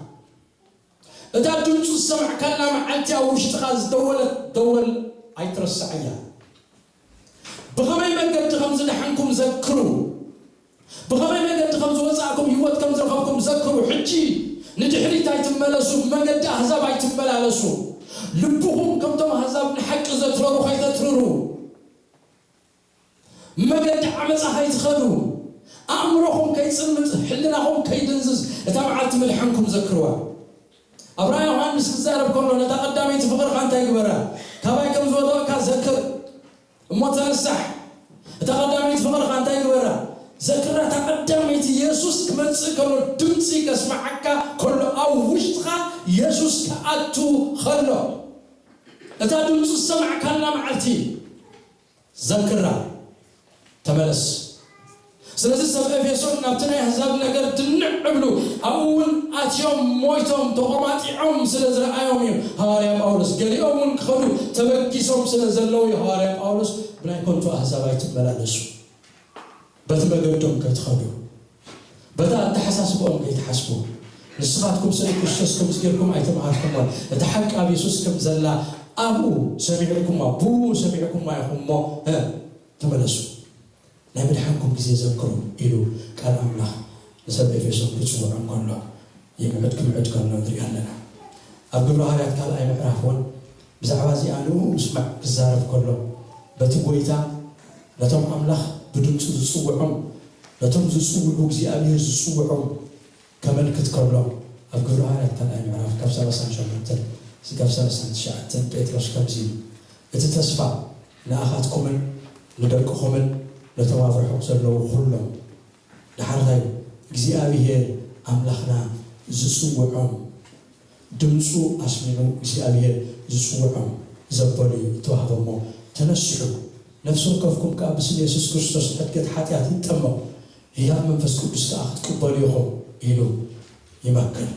እታ ድምፁ ዝሰማዕካላ መዓልቲ ኣብ ውሽጥኻ ዝደወለት ደወል ኣይትረስዓያ። ብኸመይ መንገዲ ከም ዝደሓንኩም ዘክሩ። ብኸመይ መንገዲ ከም ዝወጻእኩም፣ ህይወት ከም ዝረኸብኩም ዘክሩ። ሕጂ ንድሕሪት ኣይትመለሱ፣ ብመንገዲ ኣህዛብ ኣይትመላለሱ። ልብኹም ከምቶም ኣህዛብ ንሓቂ ዘትረሩ ከይተትርሩ፣ መገዲ ዓመጻ ከይትኸዱ፣ ኣእምሮኹም ከይጽልምት፣ ሕልናኹም ከይድንዝዝ፣ እታ መዓልቲ ምድሓንኩም ዘክርዋ። ኣብ ራእይ ዮሃንስ ክዛረብ ከሎ፣ ነታ ቀዳመይቲ ፍቕርኻ እንታይ ግበራ? ካባይ ከም ዝወደቕካ ዘክር። እሞ ተነሳሕ። እታ ቀዳመይቲ ፍቕርኻ እንታይ ግበራ? ዘክራ። እታ ቀዳመይቲ የሱስ ክመጽእ ከሎ፣ ድምጺ ከስምዓካ ከሎ፣ ኣብ ውሽጥኻ የሱስ ክኣቱ ከሎ፣ እታ ድምፂ ዝሰማዕካላ መዓልቲ ዘክራ። ተመለስ። ስለዚ ሰብ ኤፌሶን ናብቲ ናይ ኣህዛብ ነገር ድንዕ እብሉ፣ ኣብኡ እውን ኣትዮም ሞይቶም ተቖማጢዖም ስለ ዝረኣዮም እዩ ሃዋርያ ጳውሎስ። ገሊኦም እውን ክኸዱ ተበጊሶም ስለ ዘለዉ እዩ ሃዋርያ ጳውሎስ ብናይ ከንቱ ኣህዛብ ኣይትመላለሱ፣ በቲ መገዶም ከትኸዱ፣ በታ ኣተሓሳስብኦም ከይትሓስቡ። ንስኻትኩም ስለ ክርስቶስ ከምዚ ጌርኩም ኣይተምሃርኩሞን፣ እታ ሓቂ ኣብ የሱስ ከም ዘላ ኣብኡ ሰሚዕኩማ፣ ብኡ ሰሚዕኩማ ኢኹም እሞ፣ እ፣ ተመለሱ። ናይ ምድሓንኩም ግዜ ዘክሩ ኢሉ ቃል ኣምላኽ ንሰብ ኤፌሶን ክጽውዖም ከሎ፣ ይምዕድ ክምዕድ ከሎ ንርኢ ኣለና። ኣብ ግብረ ሃዋርያት ካልኣይ ምዕራፍ እውን ብዛዕባ እዚኣ ንኡ ምስማዕ ክዛረብ ከሎ፣ በቲ ጐይታ ነቶም ኣምላኽ ብድምፁ ዝጽውዖም፣ ነቶም ዝጽውዑ እግዚኣብሔር ዝጽውዖም ከመልክት ከሎ፣ ኣብ ግብረ ሃዋርያት ካልኣይ ምዕራፍ ካብ ሰላሳን ሸሞንተን እስካብ ሰላሳን ትሽዓተን ጴጥሮስ ከምዚ ኢሉ፣ እቲ ተስፋ ንኣኻትኩምን ንደቅኹምን ነቶም ኣብ ርሑቕ ዘለዉ ኹሎም፣ ደሓር እንታይ? እግዚኣብሔር ኣምላኽና ዝጽውዖም፣ ድምፁ ኣስሚዑ እግዚኣብሔር ዝጽውዖም ዘበሉ እዩ እተዋህቦ። እሞ ተነስሑ፣ ነፍሲ ወከፍኩም ከኣ ብስም የሱስ ክርስቶስ ንዕድገት ሓጢኣት ይጠመቕ፣ ህያብ መንፈስ ቅዱስ ከኣ ክትቅበሉ ኢኹም ኢሉ ይመክር።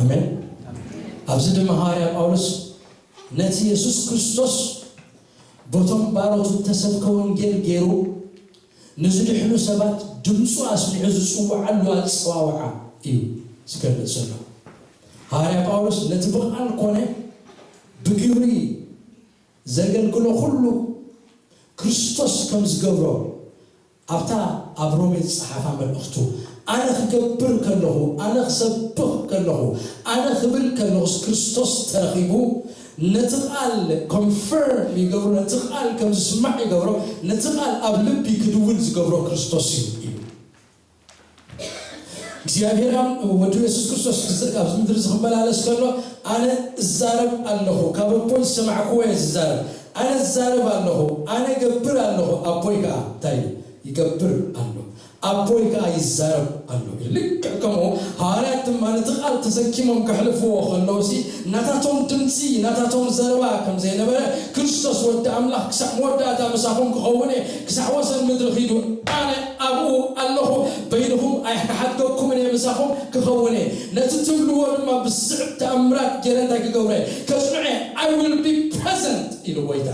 ኣሜን። ኣብዚ ድማ ሃዋርያ ጳውሎስ ነቲ የሱስ ክርስቶስ በቶም ባሮቱ እተሰብከ ወንጌል ገይሩ ንዝድሕኑ ሰባት ድምፁ ኣስሚዑ ዝፅውዓሉ ኣፀዋውዓ እዩ ዝገልፅ ዘሎ። ሃዋርያ ጳውሎስ ነቲ ብቓል ኮነ ብግብሪ ዘገልግሎ ኩሉ ክርስቶስ ከም ዝገብሮ ኣብታ ኣብ ሮሜ ዝጸሓፋ መልእኽቱ፣ ኣነ ክገብር ከለኹ፣ ኣነ ክሰብኽ ከለኹ፣ ኣነ ክብል ከለኹስ ክርስቶስ ተረኺቡ፣ ነቲ ቃል ኮንፈርም ይገብሮ፣ ነቲ ቃል ከም ዝስማዕ ይገብሮ፣ ነቲ ቃል ኣብ ልቢ ክድውል ዝገብሮ ክርስቶስ እዩ ኢሉ። እግዚኣብሔር ወዱ የሱስ ክርስቶስ ክዝ-፣ ኣብዚ ምድሪ እዚ ክመላለስ ከሎ፣ ኣነ እዛረብ ኣለኹ፣ ካብ ኣቦይ ዝሰማዕክዎ እየ ዝዛረብ፣ ኣነ እዛረብ ኣለኹ፣ ኣነ እገብር ኣለኹ፣ ኣቦይ ከኣ እንታይ ይገብር ኣሎ፣ ኣቦይ ከኣ ይዛረብ ኣሎ። ልክዕ ከምኡ ሃዋርያት ድማ ነቲ ቃል ተሰኪሞም ከሕልፍዎ ከለውሲ፣ ናታቶም ድምፂ፣ ናታቶም ዘረባ ከም ዘይነበረ፣ ክርስቶስ ወዲ ኣምላኽ ክሳዕ መወዳእታ ምሳኹም ክኸውን እየ፣ ክሳዕ ወሰን ምድሪ ኺዱ፣ ኣነ ኣብኡ ኣለኹ፣ በይንኹም ኣይክሓድገኩምን እየ፣ ምሳኹም ክኸውን እየ። ነቲ ትብልዎ ድማ ብስዕብ ተኣምራት ገይረ እንታይ ክገብሮ እየ? ከጽንዖ እየ። I will be present ኢሉ ጐይታ።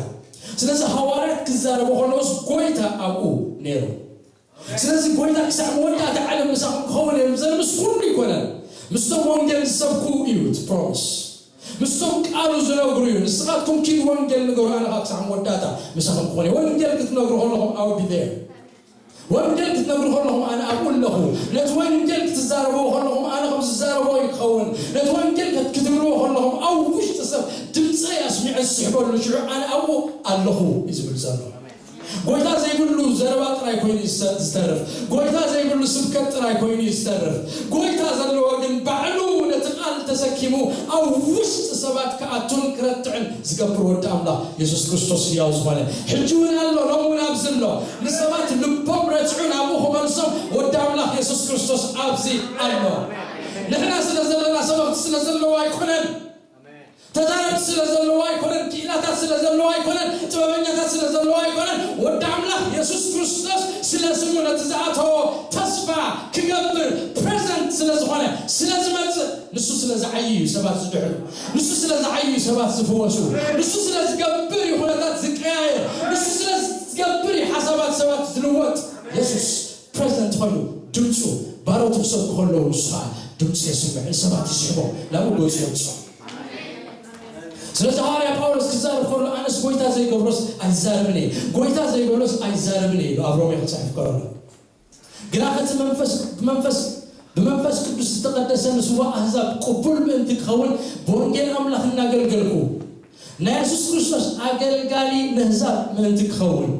ስለዚ ሃዋርያት ክዛረቡ ከለውስ ጐይታ ኣብኡ ነይሩ። ስለዚ ጐይታ ክሳዕ መወዳእታ ዓለም ምሳኹም ክኸውን እየ ዝብል ምስ ኩሉ ኣይኮነን። ምስቶም ወንጌል ዝሰብኩ እዩ እቲ ፕሮሚስ። ምስቶም ቃሉ ዝነግሩ እዩ። ንስኻትኩም ኪድ ወንጌል ንገሩ፣ ኣነ ኸኣ ክሳዕ መወዳእታ ምሳኹም ክኾን እየ። ወንጌል ክትነግሩ ከለኹም I will be there። ወንጌል ክትነግሩ ከለኹም ኣነ ኣብኡ ኣለኹ። ነቲ ወንጌል ክትዛረብዎ ከለኹም ኣነ ከም ዝዛረቦ እዩ ክኸውን። ነቲ ወንጌል ክት-፣ ክትብልዎ ከለኹም ኣብ ውሽጢ ሰብ ድምፀይ ኣስሚዐ ዝስሕበሉ ሽዑ ኣነ ኣብኡ ኣለኹ እዩ ዝብል ዘሎ። ጐይታ ዘይብሉ ዘረባ ጥራይ ኮይኑ ይሰ-፣ ዝተርፍ። ጐይታ ዘይብሉ ስብከት ጥራይ ኮይኑ ይስተርፍ። ጐይታ ዘለዎ ግን ባዕሉ ነቲ ቃል ተሰኪሙ ኣብ ውሽጢ ሰባት ክኣቱን ክረትዕን ዝገብር ወዲ ኣምላኽ የሱስ ክርስቶስ ህያው ዝኾነ ሕጂ እውን ኣሎ፣ ሎሚ እውን ኣብዚ ኣሎ። ንሰባት ልቦም ረትዑ ናብኡ ክመልሶም ወዲ ኣምላኽ የሱስ ክርስቶስ ኣብዚ ኣሎ። ንሕና ስለ ዘለና፣ ሰበኽቲ ስለ ዘለዉ ኣይኮነን። ተዛረብቲ ስለ ዘለዉ ኣይኮነን። ክኢላታት ስለ ዘለዉ ኣይኮነን። ጥበበኛታት ስለ ዘለዉ ኣይኮነን። ወዲ ኣምላኽ የሱስ ክርስቶስ ስለ ስሙ ነቲ ዝኣተዎ ተስፋ ክገብር ፕረዘንት ስለ ዝኾነ፣ ስለ ዝመጽእ፣ ንሱ ስለ ዝዓዩ እዩ ሰባት ዝድሕኑ። ንሱ ስለ ዝዓዩ እዩ ሰባት ዝፍወሱ። ንሱ ስለ ዝገብር እዩ ኩነታት ዝቀያየር። ንሱ ስለ ዝገብር እዩ ሓሳባት ሰባት ዝልወጥ። የሱስ ፕረዘንት ኮይኑ ድምፁ ባሮቱ ክሰብኩ ከለዉ ንሱ ከዓ ድምፁ የስምዕ፣ ንሰባት ይስሕቦም፣ ናብኡ ገፁ የምፅኦም። ስለዚ ሃዋርያ ጳውሎስ ክዛረብ ከሎ ኣነስ ጎይታ ዘይገብሮስ ኣይዛረብን እየ፣ ጎይታ ዘይበሎስ ኣይዛረብን እየ ኢሉ ኣብ ሮሜ ክፅሕፍ ከሎ ግና እቲ መንፈስ ብመንፈስ ብመንፈስ ቅዱስ ዝተቐደሰ ንስዋ ኣህዛብ ቅቡል ምእንቲ ክኸውን ብወንጌል ኣምላኽ እናገልገልኩ ናይ የሱስ ክርስቶስ ኣገልጋሊ ነህዛብ ምእንቲ ክኸውን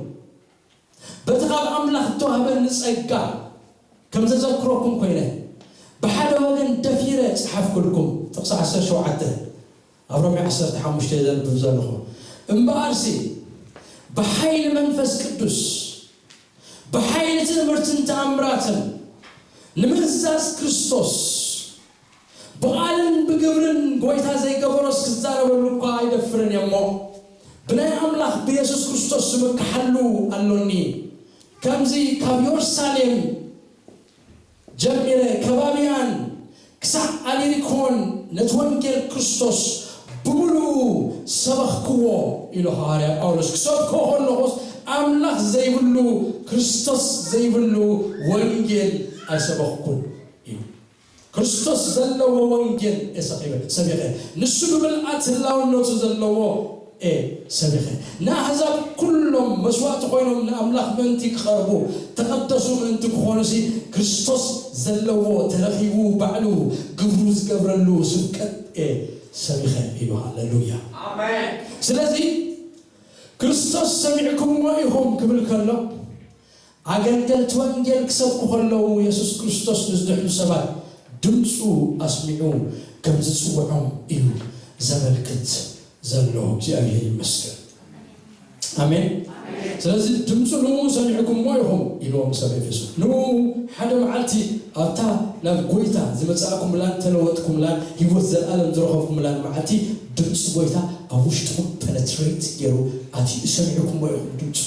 በቲ ካብ ኣምላኽ እተዋህበኒ ጸጋ ከም ዘዘክረኩም ኮይነ፣ ብሓደ ወገን ደፊረ ጸሓፍኩልኩም። ጥቕሲ ዓሰርተ ሸውዓተ ኣብ ሮሜ ዓሰርተ ሓሙሽተ ዘንብብ ዘለኹ። እምበኣርሲ ብሓይሊ መንፈስ ቅዱስ፣ ብሓይሊ ትእምርትን ተኣምራትን ንምእዛዝ ክርስቶስ ብቓልን ብግብርን ጎይታ ዘይገበሮስ ክዛረበሉ እኳ ኣይደፍርን እየ እሞ፣ ብናይ ኣምላኽ ብየሱስ ክርስቶስ ዝምክሓሉ ኣሎኒ። ከምዚ ካብ የሩሳሌም ጀሚረ ከባብያን ክሳዕ ኣሊሪኮን ነቲ ወንጌል ክርስቶስ ብምሉኡ ሰበኽክዎ ኢሉ ሃዋርያ ጳውሎስ ክሰብኮ ከለኹስ ኣምላኽ ዘይብሉ ክርስቶስ ዘይብሉ ወንጌል ኣይሰበኽኩን እዩ። ክርስቶስ ዘለዎ ወንጌል እየ ሰኺበ ሰቢኸ፣ ንሱ ብምልኣት ህላውነቱ ዘለዎ እየ ሰቢኸ። ንኣህዛብ ኩሎም መስዋእቲ ኮይኖም ንኣምላኽ ምእንቲ ክቐርቡ፣ ተቐደሱ ምእንቲ ክኾኑሲ፣ ክርስቶስ ዘለዎ ተረኺቡ ባዕሉ ግብሩ ዝገብረሉ ስብከት እየ ሰቢኸ ኢሉ። ሃሌሉያ። ኣሜን። ስለዚ ክርስቶስ ሰሚዕኩምዎ ኢኹም ክብል ከሎ፣ ኣገልገልቲ ወንጌል ክሰብኩ ከለዉ፣ የሱስ ክርስቶስ ንዝድሕኑ ሰባት ድምፁ ኣስሚዑ ከም ዝጽውዖም እዩ ዘመልክት ዘሎ። እግዚኣብሔር ይመስገን። ኣሜን። ስለዚ ድምፁ ንኡ ሰሚዕኩምዎ ኢኹም ኢልዎም ሰብ ኤፌሶን። ንኡ ሓደ መዓልቲ ኣብታ ናብ ጎይታ ዝመጻእኩምላን ተለወጥኩምላን ህይወት ዘለኣለም ዝረኸብኩምላን መዓልቲ ድምፂ ጎይታ ኣብ ውሽጥኹም ፐነትሬት ገይሩ ኣትዩ። ሰሚዕኩምዎ ኢኹም ድምፁ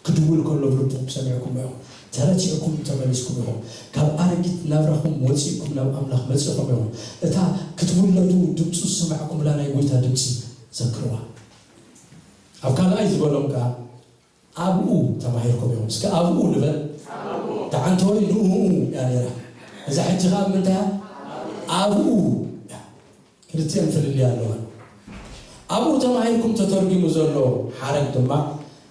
ክድውል ከሎ ብልብኹም ሰሚዕኩሞ ኢኹም። ተረቲዕኩም ተመሊስኩም ኢኹም። ካብ ኣረጊት ናብራኹም ወፂእኩም ናብ ኣምላኽ መፂእኹም ኢኹም። እታ ክትውለዱ ድምፁ ዝሰማዕኩምላ ናይ ጎይታ ድምፂ ዘክርዋ። ኣብ ካልኣይ ዝበሎም ከዓ ኣብኡ ተማሂርኩም ኢኹም። እስከ ኣብኡ ንበል። ደዓንተወይ ንኡ እያ ነይራ። እዛ ሕጂ ከዓ ምንታይ እያ? ኣብኡ እያ። ክልቲአን ፍልልይ ኣለወን። ኣብኡ ተማሂርኩም ተተርጒሙ ዘሎ ሓረግ ድማ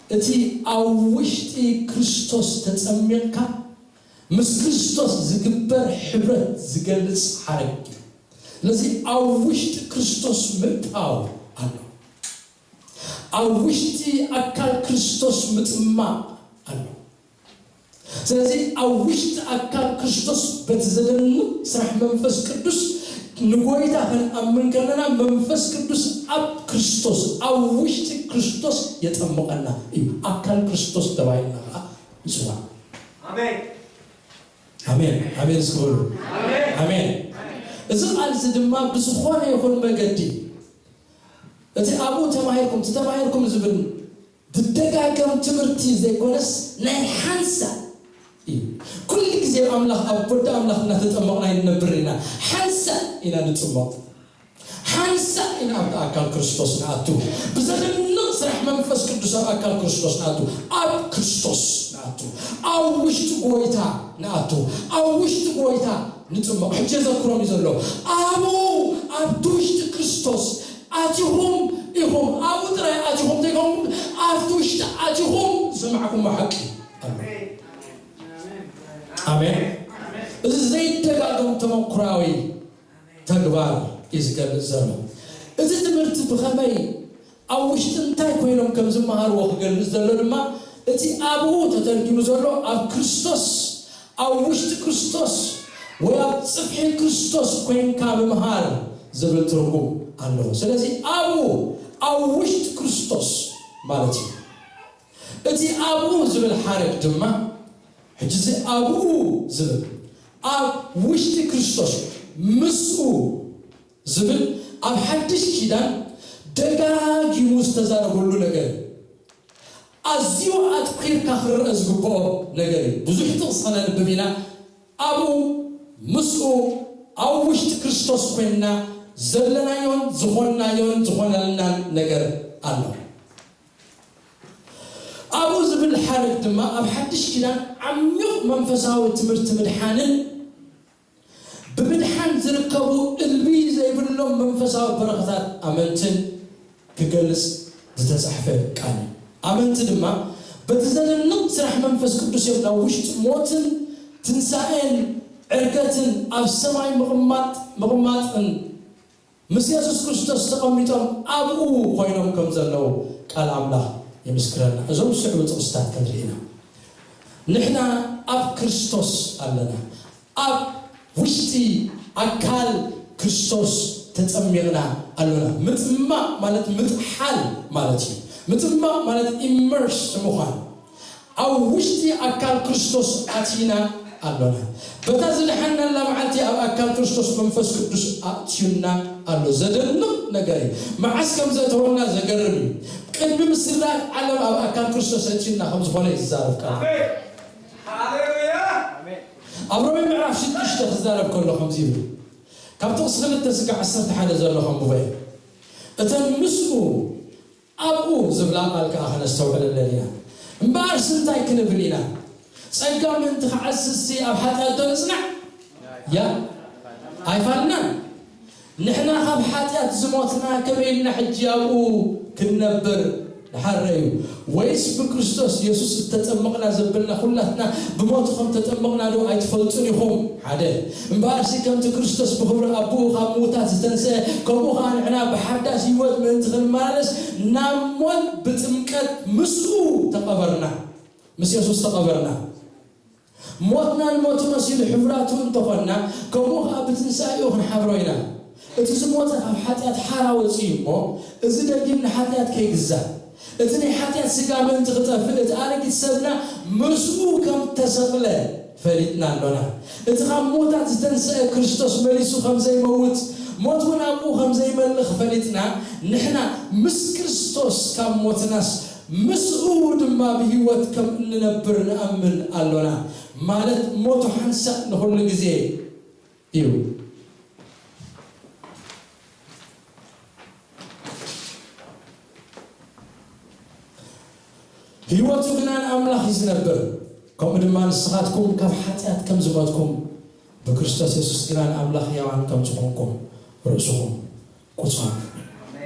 እቲ ኣብ ውሽጢ ክርስቶስ ተጸሚቕካ ምስ ክርስቶስ ዝግበር ሕብረት ዝገልጽ ሓረግ እዩ። ስለዚ ኣብ ውሽጢ ክርስቶስ ምእታው ኣሎ። ኣብ ውሽጢ ኣካል ክርስቶስ ምጽማቕ ኣሎ። ስለዚ ኣብ ውሽጢ ኣካል ክርስቶስ በቲ ዘደንቕ ስራሕ መንፈስ ቅዱስ ንጎይታ ክንኣምን ከለና መንፈስ ቅዱስ ኣብ ክርስቶስ ኣብ ውሽጢ ክርስቶስ የጠምቐና እዩ። ኣካል ክርስቶስ ተባሂልና ከዓ ንፅዋዕ። ኣሜን። ኣሜን ኣሜን እስኪ በሉ። ኣሜን። ኣሜን። እዚ ቃል እዚ ድማ ብዝኾነ ይኹን መገዲ እቲ ኣብኡ ተማሂርኩም እቲ ተማሂርኩም ዝብል ዝደጋገም ትምህርቲ ዘይኮነስ ናይ ሓንሳእ እዩ። ኩሉ ግዜ ኣብ ኣምላኽ ኣብ ወዲ ኣምላኽ እናተጠመቕና ኣይንነብር ኢና። ሓንሳእ ኢና ንጥመቕ። ሓንሳእ ኢና ኣብቲ ኣካል ክርስቶስ ንኣቱ። ብዘደንቕ ስራሕ መንፈስ ቅዱስ ኣብ ኣካል ክርስቶስ ንኣቱ። ኣብ ክርስቶስ ንኣቱ። ኣብ ውሽጢ ጎይታ ንኣቱ። ኣብ ውሽጢ ጎይታ ንጥመቕ። ሕጂ የዘክሮም እዩ ዘሎ። ኣብኡ ኣብቲ ውሽጢ ክርስቶስ ኣቲኹም ኢኹም። ኣብኡ ጥራይ ኣቲኹም ዘይኮንኩም ኣብቲ ውሽጢ ኣቲኹም ዝሰማዕኩሞ ሓቂ ኣሎ። ኣሜን። እዚ ዘይደጋገም ተመኩራዊ ተግባር እዩ ዝገልጽ ዘሎ። እዚ ትምህርቲ ብኸመይ ኣብ ውሽጢ እንታይ ኮይኖም ከም ዝመሃርዎ ክገልጽ ዘሎ ድማ እቲ ኣብኡ ተተርጊሙ ዘሎ ኣብ ክርስቶስ ኣብ ውሽጢ ክርስቶስ ወይ ኣብ ጽፍሒ ክርስቶስ ኮይንካ ምምሃር ዝብል ትርጉም ኣለዎ። ስለዚ ኣብኡ ኣብ ውሽጢ ክርስቶስ ማለት እዩ። እቲ ኣብኡ ዝብል ሓረግ ድማ ሕጂ እዚ ኣብኡ ዝብል ኣብ ውሽጢ ክርስቶስ ምስኡ ዝብል ኣብ ሓድሽ ኪዳን ደጋጊሙ ዝተዛረበሉ ነገር እዩ። ኣዝዩ ኣትኲርካ ክረአ ዝግብኦ ነገር እዩ። ብዙሕ ጥቕሲ ከነንብብ ኢና። ኣብኡ ምስኡ ኣብ ውሽጢ ክርስቶስ ኮይንና ዘለናዮን ዝኾንናዮን ዝኾነልናን ነገር ኣሎ። ኣብኡ ዝብል ሓረግ ድማ ኣብ ሓድሽ ኪዳን ዓሚቕ መንፈሳዊ ትምህርቲ ምድሓንን ብምድሓን ዝርከቡ እልቢ ዘይብሎም መንፈሳዊ በረኸታት ኣመንትን ክገልጽ ዝተጻሕፈ ቃል እዩ። ኣመንቲ ድማ በቲ ዘደንቕ ስራሕ መንፈስ ቅዱስ እዮም ናብ ውሽጢ ሞትን ትንሳኤን ዕርገትን ኣብ ሰማይ ምቕማጥ ምቕማጥን ምስ የሱስ ክርስቶስ ተቐሚጦም ኣብኡ ኮይኖም ከም ዘለዉ ቃል ኣምላኽ ይምስክረና። እዞም ዝስዕቡ ጥቕስታት ክንርኢ ኢና። ንሕና ኣብ ክርስቶስ ኣለና። ኣብ ውሽጢ ኣካል ክርስቶስ ተጸሚቕና ኣሎና። ምጥማቕ ማለት ምጥሓል ማለት እዩ። ምጥማቕ ማለት ኢመርስ ምዃን። ኣብ ውሽጢ ኣካል ክርስቶስ ኣቲና ኣሎና። በታ ዝደሓናላ መዓልቲ ኣብ ኣካል ክርስቶስ መንፈስ ቅዱስ ኣእትዩና ኣሎ። ዘደንቕ ነገር እዩ። መዓስ ከም ዘእተወና ዘገርም እዩ። ቅድሚ ምስራግ ዓለም ኣብ ኣካል ክርስቶስ ኣእትዩና ከም ዝኾነ እዩ ዝዛረብ ቃል። ኣሜን። ሃሌሉያ። ኣብ ሮሜ ምዕራፍ ሽዱሽተ ክዛረብ ከሎ ከምዚ ይብል። ካብ ጥቕሲ ክልተ ስጋዕ ዓሰርተ ሓደ ዘሎ ከንብቦ እየ። እተን ምስኡ ኣብኡ ዝብላ ቃል ከኣ ከነስተውዕለለን ኢና። እምበኣርሲ እንታይ ክንብል ኢና? ጸጋ ምእንቲ ክዓስስሲ ኣብ ሓጢኣት ዶ ንጽናዕ? ያ፣ ኣይፋልናን። ንሕና ካብ ሓጢኣት ዝሞትና ከመይ ኢልና ሕጂ ኣብኡ ክንነብር ንሓረ እዩ? ወይስ ብክርስቶስ የሱስ እተጠመቕና ዘበልና ኩላትና ብሞቱ ከም ተጠመቕና ዶ ኣይትፈልጡን ኢኹም? ሓደ። እምበኣርሲ ከምቲ ክርስቶስ ብኽብሪ ኣቦኡ ካብ ምዉታት ዝተንስአ፣ ከምኡ ኸኣ ንሕና ብሓዳስ ህይወት ምእንቲ ክንመላለስ ናብ ሞት ብጥምቀት ምስኡ ተቐበርና። ምስ የሱስ ተቐበርና። ሞትና ንሞቱ መሲሉ ሕቡራቱ እንተኾንና፣ ከምኡ ኸኣ ብትንሳኤኡ ክንሓብሮ ኢና። እቲ ዝሞተ ካብ ሓጢኣት ሓራ ወጺኡ እሞ፣ እዚ ደጊም ንሓጢኣት ከይግዛእ፣ እቲ ናይ ሓጢኣት ስጋ ምእንቲ ክጠፍእ፣ እቲ ኣረጊት ሰብና ምስኡ ከም ተሰቕለ ፈሊጥና ኣሎና። እቲ ካብ ምዉታት ዝተንስአ ክርስቶስ መሊሱ ከም ዘይመውት፣ ሞት እውን ኣብኡ ከም ዘይመልኽ ፈሊጥና፣ ንሕና ምስ ክርስቶስ ካብ ሞትናስ ምስኡ ድማ ብህይወት ከም እንነብር ንኣምን ኣሎና። ማለት ሞቱ ሓንሳእ ንኹሉ ግዜ እዩ። ህይወቱ ግና ንኣምላኽ እዩ ዝነብር። ከምኡ ድማ ንስኻትኩም ካብ ሓጢኣት ከም ዝሞትኩም ብክርስቶስ የሱስ ግና ንኣምላኽ ሕያዋን ከም ዝኾንኩም ርእስኹም ቁጸሩ።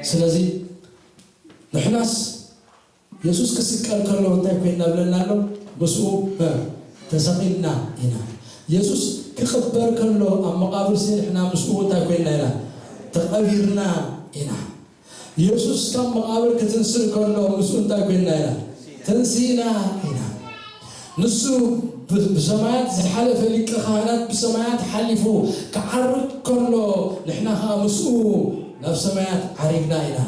ስለዚ ንሕናስ የሱስ ክስቀል ከሎ እንታይ ኮይንና ብለና ኣሎ? ምስኡ፣ እ፣ ተሰቒልና ኢና። የሱስ ክቕበር ከሎ ኣብ መቓብርሲ ንሕና ምስኡ እንታይ ኮይንና ኢና? ተቐቢርና ኢና። የሱስ ካብ መቓብር ክትንስእ ከሎ ምስኡ እንታይ ኮይንና ኢና? ተንሲእና ኢና። ንሱ ብ-፣ ብሰማያት ዝሓለፈ ሊቀ ካህናት ብሰማያት ሓሊፉ ክዓርግ ከሎ ንሕና ኸኣ ምስኡ ናብ ሰማያት ዓሪግና ኢና።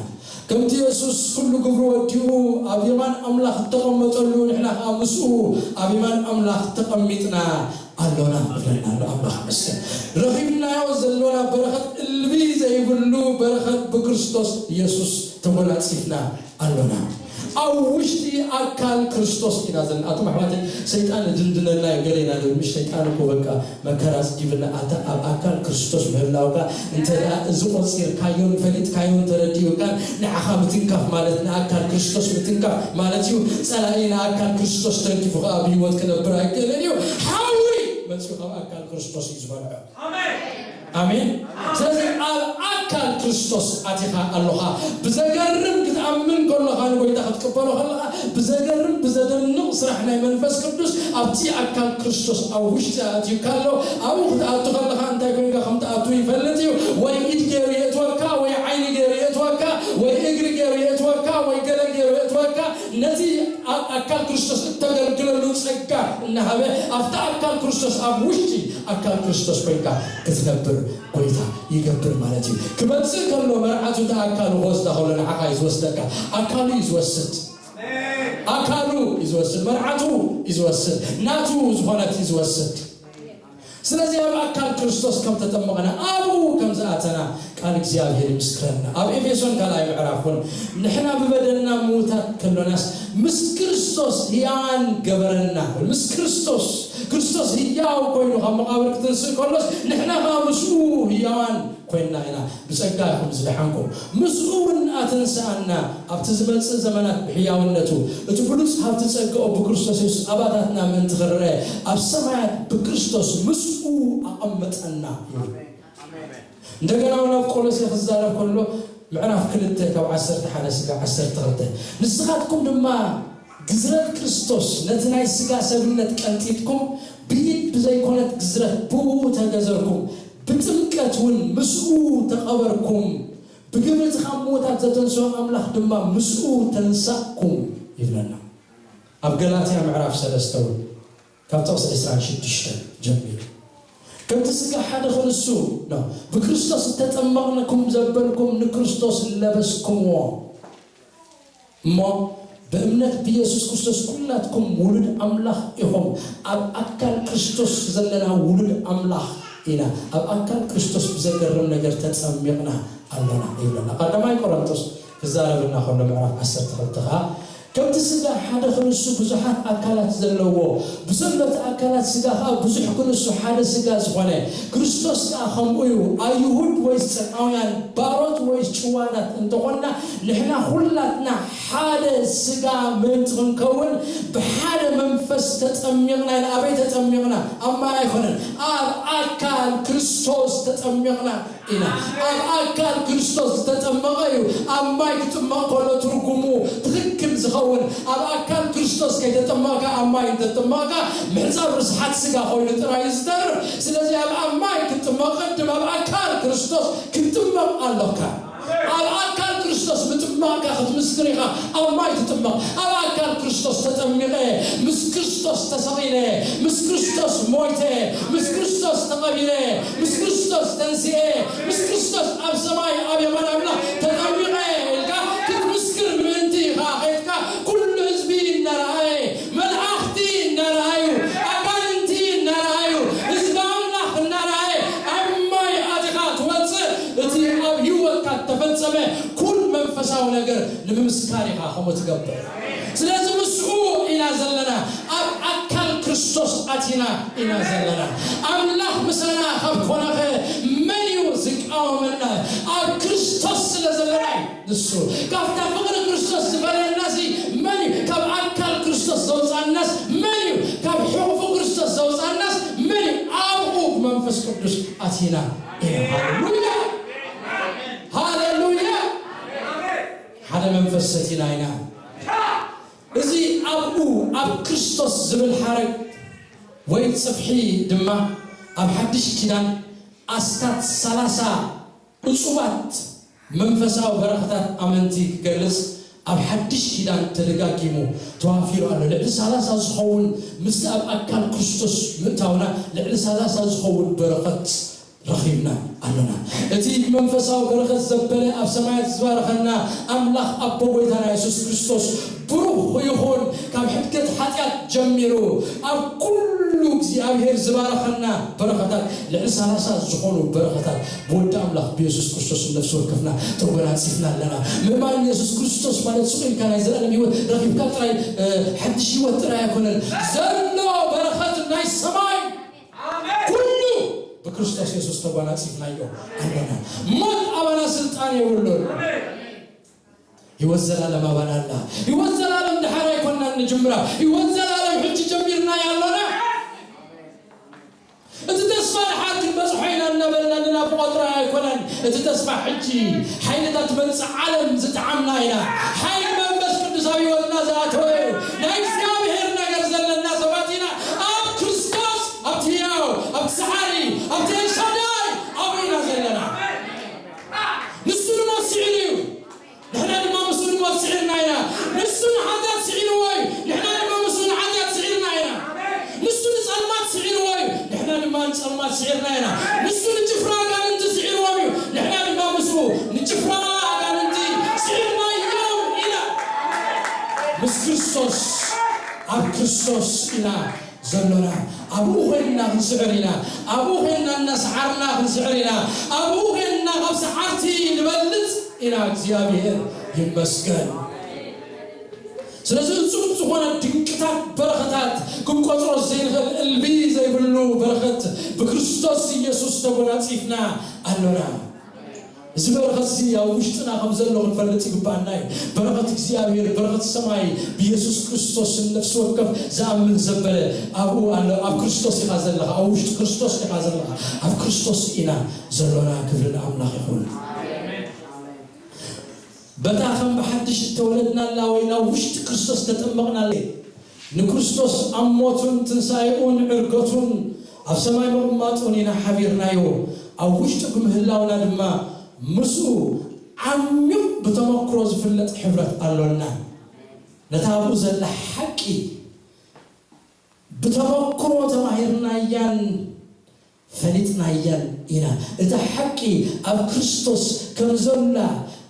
ከምቲ የሱስ ኩሉ ግብሩ ወዲኡ ኣብ የማን ኣምላኽ እተቐመጠሉ፣ ንሕና ኸኣ ምስኡ ኣብ የማን ኣምላኽ ተቐሚጥና ኣሎና። እብለና ኣሎ። ኣምላኽ ይመስገን። ረኺብናዮ ዘሎና በረኸት እልቢ ዘይብሉ በረኸት ብክርስቶስ የሱስ ተጎናጺፍና ኣሎና። ኣብ ውሽጢ ኣካል ክርስቶስ ኢና ዘለና። ኣቱም ኣሕዋተይ፣ ሰይጣን ድንድነና እዩ፣ ገለ ኢና ንብል። ምሽ ሰይጣን እኮ በቃ መከራ ኣጽጊብና። ኣታ ኣብ ኣካል ክርስቶስ ምህላውካ እንተ ደኣ እዚ ቆጺርካዮን ፈሊጥካዮን ተረዲኡካን ንዓኻ ምትንካፍ ማለት ንኣካል ክርስቶስ ምትንካፍ ማለት እዩ። ጸላኢ ንኣካል ክርስቶስ ተንኪፉ ከኣ ብህይወት ክነብር ኣይክእልን እዩ። ሓዊ መጺኡ ካብ ኣካል ክርስቶስ እዩ ዝበልዖ። ኣሜን። ኣሜን። ስለዚ ኣብ ኣካል ክርስቶስ ኣቲኻ ኣለኻ። ብዘገርም ክትኣምን ከለኻ፣ ንጎይታ ክትቅበሎ ከለኻ፣ ብዘገርም ብዘደንቕ ስራሕ ናይ መንፈስ ቅዱስ ኣብቲ ኣካል ክርስቶስ ኣብ ውሽጢ ኣእትዩካ ኣሎ። ኣብኡ ክትኣቱ ከለኻ እንታይ ኮይንካ ከም ትኣቱ ይፈልጥ እዩ። ወይ ኢድ ገይሩ የእትወካ፣ ወይ ዓይኒ ገይሩ የእትወካ፣ ወይ እግሪ ገይሩ የእትወካ፣ ወይ ገለ ገይሩ የእትወካ። ነቲ ኣብ ኣካል ክርስቶስ እተገልግለሉ ጸጋ እናሃበ ኣብቲ ኣካል ክርስቶስ ኣብ ውሽጢ ኣካል ክርስቶስ ኮይንካ ክትነብር ጎይታ ይገብር ማለት እዩ። ክመጽእ ከሎ መርዓቱ እቲ ኣካሉ ክወስዳ ከሎ ንዓኻ እዩ ዝወስደካ። ኣካሉ እዩ ዝወስድ። ኣካሉ እዩ ዝወስድ። መርዓቱ እዩ ዝወስድ። ናቱ ዝኾነት እዩ ዝወስድ። ስለዚ ኣብ ኣካል ክርስቶስ ከም ተጠመቕና ኣብኡ ከም ዝኣተና ቃል እግዚኣብሔር ይምስክረና። ኣብ ኤፌሶን ካልኣይ ምዕራፍ እውን ንሕና ብበደልና ምዉታት ከሎናስ ምስ ክርስቶስ ህያዋን ገበረና። ምስ ክርስቶስ፣ ክርስቶስ ህያው ኮይኑ ካብ መቓብር ክትንስእ ከሎስ ንሕና ከዓ ምስኡ ህያዋን ኮይንና ኢና። ብጸጋ ኢኹም ዝደሓንኩም። ምስኡ እውን ኣተንስኣና፣ ኣብቲ ዝመጽእ ዘመናት ብሕያውነቱ እቲ ብሉጽ ሃብቲ ጸጋኡ ብክርስቶስ የሱስ ኣባታትና ምእንቲ ክረአ ኣብ ሰማያት ብክርስቶስ ምስኡ ኣቐመጠና ይብል። እንደገና እውን ኣብ ቆሎሴ ክዛረብ ከሎ ምዕራፍ ክልተ ካብ ዓሰርተ ሓደ ስጋ ዓሰርተ ክልተ ንስኻትኩም ድማ ግዝረት ክርስቶስ ነቲ ናይ ስጋ ሰብነት ቀንጢጥኩም ብኢድ ብዘይኮነት ግዝረት ብኡ ተገዘርኩም ብጥምቀት እውን ምስኡ ተቐበርኩም ብግብሪ እቲ ካብ ምዉታት ዘተንስኦ ኣምላኽ ድማ ምስኡ ተንሳእኩም ይብለና። ኣብ ገላትያ ምዕራፍ ሰለስተ እውን ካብ ጥቕሲ ዕስራን ሽዱሽተን ጀሚሩ ከምቲ ስጋ ሓደ ክንሱ ነው ብክርስቶስ እተጠመቕንኩም ዘበልኩም ንክርስቶስ ለበስኩምዎ እሞ ብእምነት ብየሱስ ክርስቶስ ኩላትኩም ውሉድ ኣምላኽ ኢኹም። ኣብ ኣካል ክርስቶስ ዘለና ውሉድ ኣምላኽ ኢና። ኣብ ኣካል ክርስቶስ ብዘገርም ነገር ተጸሚቕና ኣሎና ይብለና። ቀዳማይ ቆሮንቶስ ክዛረብና ከሎ ምዕራፍ ዓሰርተ ክልተ ከዓ ከምቲ ስጋ ሓደ ክንሱ ብዙሓት ኣካላት ዘለዎ ብዘሎ እቲ ኣካላት ስጋ ከዓ ብዙሕ ክንሱ ሓደ ስጋ ዝኾነ ክርስቶስ ከዓ ከምኡ እዩ። ኣይሁድ ወይስ ጽርዓውያን ባሮት ወይስ ጭዋናት እንተኾንና ንሕና ኩላትና ሓደ ስጋ ምእንቲ ክንከውን ብሓደ መንፈስ ተጠሚቕና ኢና። ኣበይ ተጠሚቕና? ኣብ ማይ ኣይኮነን፣ ኣብ ኣካል ክርስቶስ ተጠሚቕና ኢና። ኣብ ኣካል ክርስቶስ ዝተጠመቐ እዩ ኣብ ማይ ክጥመቕ ከሎ ትርጉሙ ትኽክል ዝኸውን። ኣብ ኣካል ክርስቶስ ከይተጠመቕካ ኣብ ማይ እንተጠመቕካ ምሕጻብ ርስሓት ስጋ ኮይኑ ጥራይ እዩ ዝተርፍ። ስለዚ ኣብ ኣብ ማይ ክትጥመቕ ቅድም ኣብ ኣካል ክርስቶስ ክትጥመቕ ኣለካ። ኣብ ኣካል ክርስቶስ ምጥማቕካ ክትምስክር ኢኻ። ኣብ ማይ ትጥመቕ። ኣብ ኣካል ክርስቶስ ተጠሚቐ፣ ምስ ክርስቶስ ተሰቒለ፣ ምስ ክርስቶስ ሞይተ፣ ምስ ክርስቶስ ተቐቢረ፣ ምስ ክርስቶስ ተንሲኤ፣ ምስ ክርስቶስ ኣብ ሰማይ ኣብ የማን ኣምላኽ ተቐሚቐ ኢልካ ክትምስክር ምእንቲ ኢኻ ኸይድካ ኩሉ ህዝቢ እናረኣየ መላእኽቲ እናረኣዩ ኣጋንንቲ እናረኣዩ ህዝቢ ኣምላኽ እናረኣየ ኣብ ማይ ኣቲኻ ትወፅእ እቲ ኣብ ህይወትካ እተፈጸመ ኩል መንፈሳዊ ነገር ንምምስካር ኢኻ ከምኡ ትገብር። ስለዚ ምስኡ ኢና ዘለና፣ ኣብ ኣካል ክርስቶስ ኣቲና ኢና ዘለና። ኣምላኽ ምሳና ካብ ኮነኸ መን እዩ ዝቃወመና? ኣብ ክርስቶስ ስለ ዘለና እዩ። ንሱ ካብታ ፍቕሪ ክርስቶስ ዝፈለየናሲ መን እዩ? ካብ ኣካል ክርስቶስ ዘውፃናስ መን እዩ? ካብ ሕቑፉ ክርስቶስ ዘውፃናስ መን እዩ? ኣብኡ ብመንፈስ ቅዱስ ኣቲና ኢና። ሃሌሉያ፣ ሃሌሉያ። ሓደ መንፈስ ሰቲና ኢና። እዚ ኣብኡ ኣብ ክርስቶስ ዝብል ሓረግ ወይ ጽፍሒ ድማ ኣብ ሓድሽ ኪዳን ኣስታት ሰላሳ እጹባት መንፈሳዊ በረኸታት ኣመንቲ ክገልጽ ኣብ ሓድሽ ኪዳን ተደጋጊሙ ተዋፊሩ ኣሎ። ልዕሊ ሰላሳ ዝኸውን ምስቲ ኣብ ኣካል ክርስቶስ ምእታውና ልዕሊ ሰላሳ ዝኸውን በረኸት ረኺብና ኣሎና። እቲ መንፈሳዊ በረኸት ዘበለ ኣብ ሰማያት ዝባረኸና ኣምላኽ ኣቦ ጎይታና የሱስ ክርስቶስ ብሩኽ ይኹን። ካብ ሕድገት ሓጢኣት ጀሚሩ ኣብ ኩሉ እግዚኣብሔር ዝባረኸና በረኸታት ልዕሊ ሰላሳ ዝኾኑ በረኸታት ብወዲ ኣምላኽ ብየሱስ ክርስቶስ ነፍሲ ወከፍና ተጎናጺፍና ኣለና። ምእማን የሱስ ክርስቶስ ማለት ስቕ ኢልካ ናይ ዘላለም ህይወት ረኺብካ ጥራይ ሓድሽ ህይወት ጥራይ ኣይኮነን። ዘሎ በረኸት ናይ ሰማይ ኩሉ ብክርስቶስ የሱስ ተጓናጺፍናዮ ኣለና። ሞት ኣባና ስልጣን የብሉን። ህይወት ዘላለም ኣባና ኣላ። ህይወት ዘላለም ድሓር ኣይኮናን ንጅምራ። ህይወት ዘላለም ሕጂ ጀሚርናዮ ኣሎና። እቲ ተስፋ ድሓር ክንበጽሖ ኢና እናበልና ንናፍቆ ጥራይ ኣይኮነን። እቲ ተስፋ ሕጂ ሓይልታት መምጽእ ዓለም ዝጠዓምና ኢና። ሓይሊ መንፈስ ቅዱስ ኣብ ህይወትና ዝኣተወ እዩ። ናይ እግዚኣብሔር ነገር ዘለና ሰባት ኢና። ኣብ ክርስቶስ፣ ኣብቲ ህያው፣ ኣብቲ ሰዓሪ፣ ኣብቲ ኤልሻዳይ ኣብኡ ኢና ዘለና። ንሱ ንሞት ስዒሩ እዩ። ንሕና ድማ ምስኡ ንሞት ስዒርና ኢና። ንሱ ንሓጢኣት ስዒርዎ እዩ። ንሕና ድማ ምስኡ ንሓጢኣት ስዒርና ኢና። ንሱ ንጸልማት ስዒርዎ እዩ። ንሕና ድማ ንጸልማት ስዒርና ኢና። ንሱ ንጭፍራ ኣጋንንቲ ስዒርዎም እዩ። ንሕና ድማ ምስኡ ንጭፍራ ኣጋንንቲ ስዒርናዮም ኢና። ምስ ክርስቶስ፣ ኣብ ክርስቶስ ኢና ዘሎና ኣብኡ ኮይንና ክንስዕር ኢና። ኣብኡ ኮይንና እናሰዓርና ክንስዕር ኢና። ኣብኡ ኮይንና ካብ ሰዓርቲ ንበልጽ ኢና። እግዚኣብሔር ይመስገን። ስለዚ እጹብ ዝኾነ ድንቅታት በረኸታት ክንቆጽሮ ዘይንኽእል እልቢ ዘይብሉ በረኸት ብክርስቶስ ኢየሱስ ተጎናጺፍና ኣሎና። እዚ በረኸት እዚ ኣብ ውሽጥና ከም ዘሎ ክንፈልጥ ይግባኣና እዩ። በረኸት እግዚኣብሔር፣ በረኸት ሰማይ ብኢየሱስ ክርስቶስ ነፍሲ ወከፍ ዝኣምን ዘበለ ኣብኡ ኣሎ። ኣብ ክርስቶስ ኢኻ ዘለኻ፣ ኣብ ውሽጢ ክርስቶስ ኢኻ ዘለኻ። ኣብ ክርስቶስ ኢና ዘሎና። ክብሪ ንኣምላኽ ይኹን። በታ ከም ብሓድሽ እተወለድናላ ወይ ናብ ውሽጢ ክርስቶስ ተጠመቕናለ ንክርስቶስ ኣብ ሞቱን ትንሳኤኡን ዕርገቱን ኣብ ሰማይ ምቕማጡን ኢና ሓቢርናዮ። ኣብ ውሽጡ ብምህላውና ድማ ምስኡ ዓሚቕ ብተመክሮ ዝፍለጥ ሕብረት ኣሎና። ነታ ኣብኡ ዘላ ሓቂ ብተመክሮ ተማሂርናያን ፈሊጥናያን ኢና። እታ ሓቂ ኣብ ክርስቶስ ከም ዘላ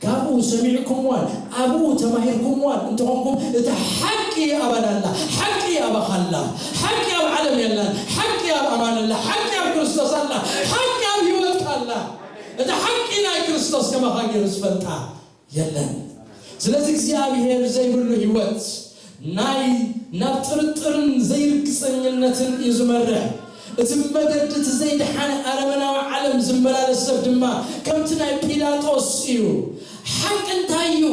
ካብኡ ሰሚዕኩምዋን ኣብኡ ተማሂርኩምዋን እንተኾንኩም፣ እታ ሓቂ ኣባና ኣላ። ሓቂ ኣባኻ ኣላ። ሓቂ ኣብ ዓለም የላን። ሓቂ ኣብ ኣማን ኣላ። ሓቂ ኣብ ክርስቶስ ኣላ። ሓቂ ኣብ ህይወትካ ኣላ። እታ ሓቂ ናይ ክርስቶስ ከማኻ ገይሩ ዝፈልጣ የለን። ስለዚ እግዚኣብሔር ዘይብሉ ህይወት ናይ ናብ ጥርጥርን ዘይርግጸኝነትን እዩ ዝመርሕ። እቲ መገዲ እቲ ዘይደሓነ ኣረመናዊ ዓለም ዝመላለስ ሰብ ድማ ከምቲ ናይ ጲላጦስ እዩ። ሓቂ እንታይ እዩ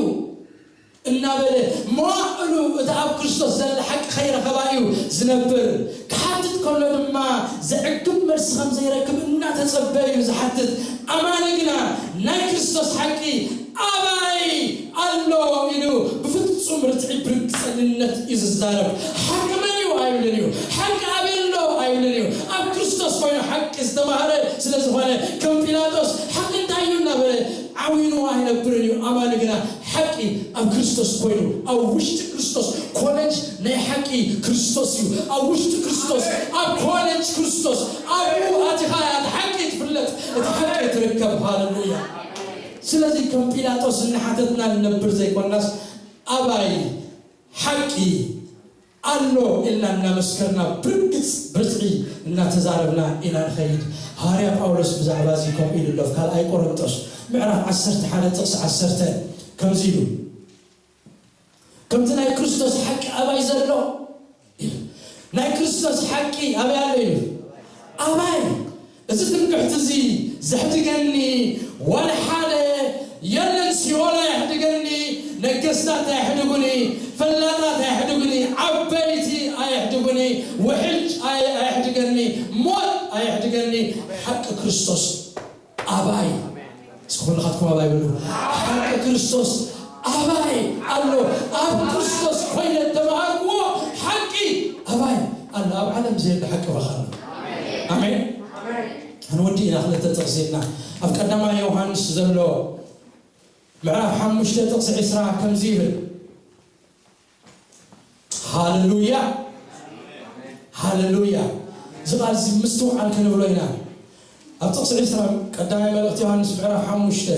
እናበለ መዋእሉ እቲ ኣብ ክርስቶስ ዘለ ሓቂ ከይረኸባ እዩ ዝነብር። ክሓትት ከሎ ድማ ዘዕግብ መልሲ ከም ዘይረክብ እናተጸበ እዩ ዝሓትት። ኣማኒ ግና ናይ ክርስቶስ ሓቂ ኣባይ ኣሎ ኢሉ ብፍጹም ርትዒ ብርግጸኝነት እዩ ዝዛረብ። ሓቂ መን እዩ ኣይብልን እዩ። ሓቂ ኣበይ ኣሎ ኣይብልን እዩ። ኣብ ክርስቶስ ኮይኑ ሓቂ ዝተማህረ ስለ ዝኾነ ከም ጲላጦስ ሓቂ እንታይ እዩ እናበለ ዓዊኑ ኣይነብርን እዩ። ኣማኒ ግና ሓቂ ኣብ ክርስቶስ ኮይኑ ኣብ ውሽጢ ክርስቶስ ኮሌጅ ናይ ሓቂ ክርስቶስ እዩ። ኣብ ውሽጢ ክርስቶስ ኣብ ኮሌጅ ክርስቶስ ኣብኡ ኣቲኻ እያ እቲ ሓቂ ትፍለጥ፣ እቲ ሓቂ ትርከብ። ሃለሉያ። ስለዚ ከም ጲላጦስ እናሓተትና ንነብር ዘይኮናስ ኣባይ ሓቂ ኣሎ ኢልና እናመስከርና ብርግጽ ብርትዒ እናተዛረብና ኢና ንኸይድ። ሃዋርያ ጳውሎስ ብዛዕባ እዚ ከምኡ ኢሉ ኣሎ። ኣብ ካልኣይ ቆሮንጦስ ምዕራፍ ዓሰርተ ሓደ ጥቕሲ ዓሰርተ ከምዚ ኢሉ፣ ከምቲ ናይ ክርስቶስ ሓቂ ኣባይ ዘሎ ኢሉ። ናይ ክርስቶስ ሓቂ ኣበይ ኣሎ ኢሉ? ኣባይ። እዚ ትምክሕቲ እዚ ዘሕድገኒ ዋላ ሓደ የለን። ሲኦል ኣየሕድገኒ፣ ነገስታት ኣየሕድጉኒ፣ ፈላጣት ኣየሕድጉኒ፣ ዓበይቲ ኣየሕድጉኒ፣ ውሕጅ ኣየ-፣ ኣየሕድገኒ፣ ሞት ኣየሕድገኒ። ሓቂ ክርስቶስ ኣባይ። እስኪ ኩልኻትኩም ኣባይ በሉ። ሓቂ ክርስቶስ ኣባይ ኣሎ። ኣብ ክርስቶስ ኮይነ ተማሃርክዎ ሓቂ ኣባይ ኣሎ። ኣብ ዓለም ዘየለ ሓቂ ባኻ ኣሎ። ኣሜን። ክንወዲ ኢና ክልተ ጥቕሲ ኢልና ኣብ ቀዳማይ ዮሃንስ ዘሎ ምዕራፍ ሓሙሽተ ጥቕሲ ዕስራ ከምዚ ይብል። ሃለሉያ፣ ሃለሉያ። እዚ ቃል እዚ ምስትውዓል ክንብሎ ኢና። ኣብ ጥቕሲ ዕስራ ቀዳማይ መልእኽቲ ዮሃንስ ምዕራፍ ሓሙሽተ፣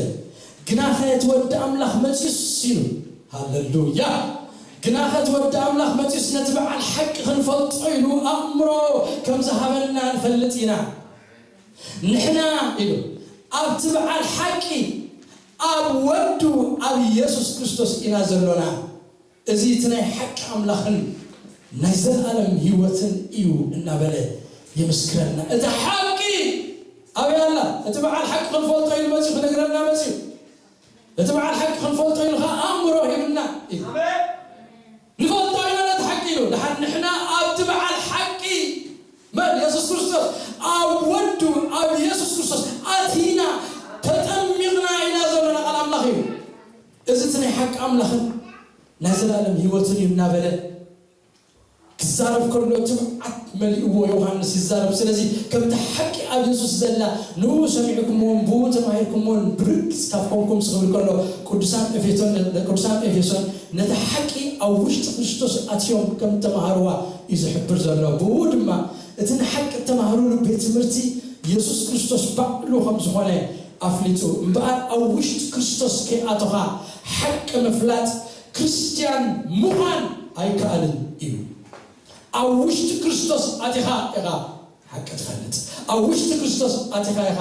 ግናኸ እቲ ወዲ ኣምላኽ መጺኡስ ኢሉ። ሃለሉያ። ግናኸ እቲ ወዲ ኣምላኽ መጺኡስ ነቲ በዓል ሓቂ ክንፈልጦ ኢሉ ኣእምሮ ከም ዝሃበና ንፈልጥ ኢና። ንሕና ኢሉ ኣብቲ በዓል ሓቂ ኣብ ወዱ ኣብ ኢየሱስ ክርስቶስ ኢና ዘሎና። እዚ እቲ ናይ ሓቂ ኣምላኽን ናይ ዘለኣለም ህይወትን እዩ እናበለ የመስክረና። እቲ ሓቂ ኣበይ ኣላ? እቲ በዓል ሓቂ ክንፈልጦ ኢሉ መጺኡ ክነግረና መጺኡ። እቲ በዓል ሓቂ ክንፈልጦ ኢሉ ኸዓ ኣእምሮ ሂብና እዩ። ንፈልጦ ኢና ነቲ ሓቂ ኢሉ። ድሓር ንሕና ኣብቲ በዓል ሓቂ መን? የሱስ ክርስቶስ። ኣብ ወዱ ኣብ የሱስ ክርስቶስ ኣቲና ተጠሚቕና ኢና ዘለና ቃል ኣምላኽ እዩ። እዚ እቲ ናይ ሓቂ ኣምላኽን ናይ ዘላለም ህይወትን እዩ እናበለ ክዛረብ ከሎ ትብዓት መሊእዎ ዮሃንስ ይዛረብ። ስለዚ ከምቲ ሓቂ ኣብ የሱስ ዘላ ንኡ ሰሚዕኩምዎን ብኡ ተማሂርኩምዎን ብርግጽ ካብ ኮንኩም ክብል ከሎ ቅዱሳን ኤፌሶን፣ ቅዱሳን ኤፌሶን ነቲ ሓቂ ኣብ ውሽጢ ክርስቶስ ኣትዮም ከም ተማሃርዋ እዩ ዝሕብር ዘሎ። ብኡ ድማ እቲ ንሓቂ እተማህሩሉ ቤት ትምህርቲ የሱስ ክርስቶስ ባዕሉ ከም ዝኾነ ኣፍሊጡ። እምበኣር ኣብ ውሽጢ ክርስቶስ ከይኣቶኻ ሓቂ ምፍላጥ ክርስትያን ምዃን ኣይከኣልን እዩ። ኣብ ውሽጢ ክርስቶስ ኣቲኻ ኢኻ ሓቂ ትፈልጥ። ኣብ ውሽጢ ክርስቶስ ኣቲኻ ኢኻ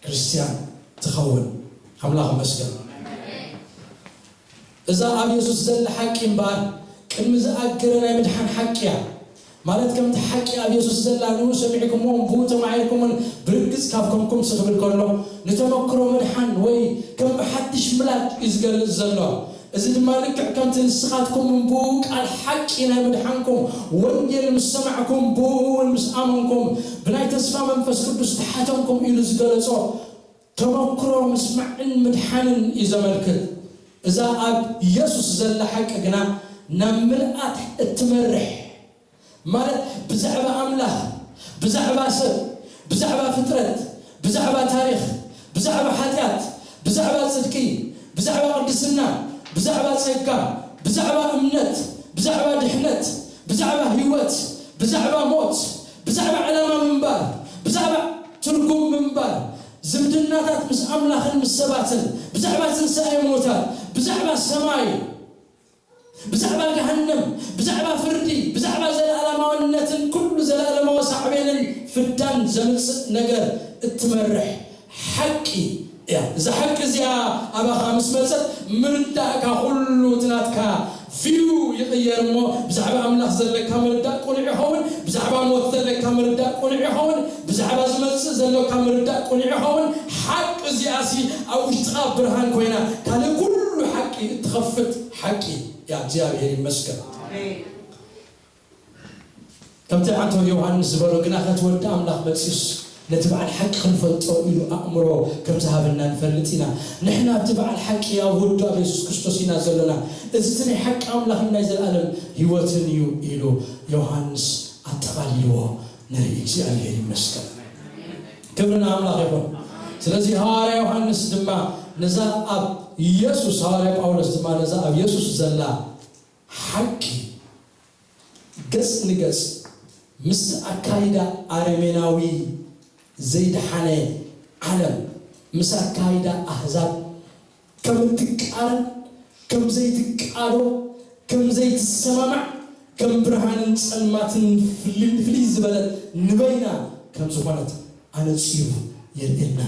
ክርስትያን ትኸውን። ኣምላኽ ይመስገን። እዛ ኣብ የሱስ ዘላ ሓቂ እምበኣር ቅድሚ ዝኣገረ ናይ ምድሓን ሓቂ እያ። ማለት ከምቲ ሓቂ ኣብ የሱስ ዘላ ንኡ ሰሚዕኩምዎ ብኡ ተማሂርኩምን ብርግጽ ካብ ኮንኩም ስኽብል ከሎ ንተመክሮ ምድሓን ወይ ከም ብሓድሽ ምላድ እዩ ዝገልጽ ዘሎ። እዚ ድማ ልክዕ ከምቲ ንስኻትኩም ብኡ ቃል ሓቂ ናይ ምድሓንኩም ወንጌል ምስ ሰማዕኩም ብኡ እውን ምስ ኣመንኩም ብናይ ተስፋ መንፈስ ቅዱስ ተሓተምኩም ኢሉ ዝገለጾ ተመክሮ ምስማዕን ምድሓንን እዩ ዘመልክት። እዛ ኣብ ኢየሱስ ዘላ ሓቂ ግና ናብ ምልኣት እትመርሕ፣ ማለት ብዛዕባ ኣምላኽ፣ ብዛዕባ ሰብ፣ ብዛዕባ ፍጥረት፣ ብዛዕባ ታሪኽ፣ ብዛዕባ ሓጢኣት፣ ብዛዕባ ጽድቂ፣ ብዛዕባ ቅድስና፣ ብዛዕባ ጸጋ፣ ብዛዕባ እምነት፣ ብዛዕባ ድሕነት፣ ብዛዕባ ህይወት፣ ብዛዕባ ሞት፣ ብዛዕባ ዕላማ ምንባር፣ ብዛዕባ ትርጉም ምንባር፣ ዝምድናታት ምስ ኣምላኽን ምስ ሰባትን፣ ብዛዕባ ትንሳኤ ሙታት፣ ብዛዕባ ሰማይ፣ ብዛዕባ ገሃነም፣ ብዛዕባ ፍርዲ፣ ብዛዕባ ዘለኣለማውነትን ኩሉ ዘለኣለማዊ ሳዕቤንን ፍዳን ዘምጽእ ነገር እትመርሕ ሓቂ እያ። እዛ ሓቂ እዚኣ ኣባኻ ምስ መጸት ምርዳእካ ኩሉ እቲ ናትካ ቪው ይቕየር እሞ ብዛዕባ ኣምላኽ ዘለካ ምርዳእ ቁኑዕ ይኸውን። ብዛዕባ ሞት ዘለካ ምርዳእ ቁኑዕ ይኸውን። ብዛዕባ ዝመጽእ ዘለካ ምርዳእ ቁኑዕ ይኸውን። ሓቂ እዚኣሲ ኣብ ውሽጥኻ ብርሃን ኮይና ካልእ ኩሉ ሓቂ እትኸፍት ሓቂ እያ። እግዚኣብሔር ይመስገን። ከምቲ ዓንተው ዮሃንስ ዝበሎ ግና ከቲ ወዲ ኣምላኽ መጺኡስ ነቲ በዓል ሓቂ ክንፈልጦ ኢሉ ኣእምሮ ከም ዝሃበና ንፈልጥ ኢና። ንሕና ኣብቲ በዓል ሓቂ ኣብ ወዱ ኣብ የሱስ ክርስቶስ ኢና ዘሎና። እዚ እቲ ናይ ሓቂ ኣምላኽን ናይ ዘለኣለም ህይወትን እዩ ኢሉ ዮሃንስ ኣጠቓሊልዎ ንርኢ። እግዚኣብሔር ይመስገን። ክብሪ ንኣምላኽ ይኹን። ስለዚ ሃዋርያ ዮሃንስ ድማ ነዛ ኣብ ኢየሱስ፣ ሃዋርያ ጳውሎስ ድማ ነዛ ኣብ ኢየሱስ ዘላ ሓቂ ገጽ ንገጽ ምስቲ ኣካይዳ ኣረሜናዊ ዘይደሓነ ዓለም፣ ምስ ኣካይዳ ኣህዛብ ከም እትቃረን ከም ዘይትቃዶ፣ ከም ዘይትሰማማዕ፣ ከም ብርሃንን ጸልማትን ፍልይ ፍልይ ዝበለት ንበይና ከም ዝኾነት ኣነጺሩ የርእየና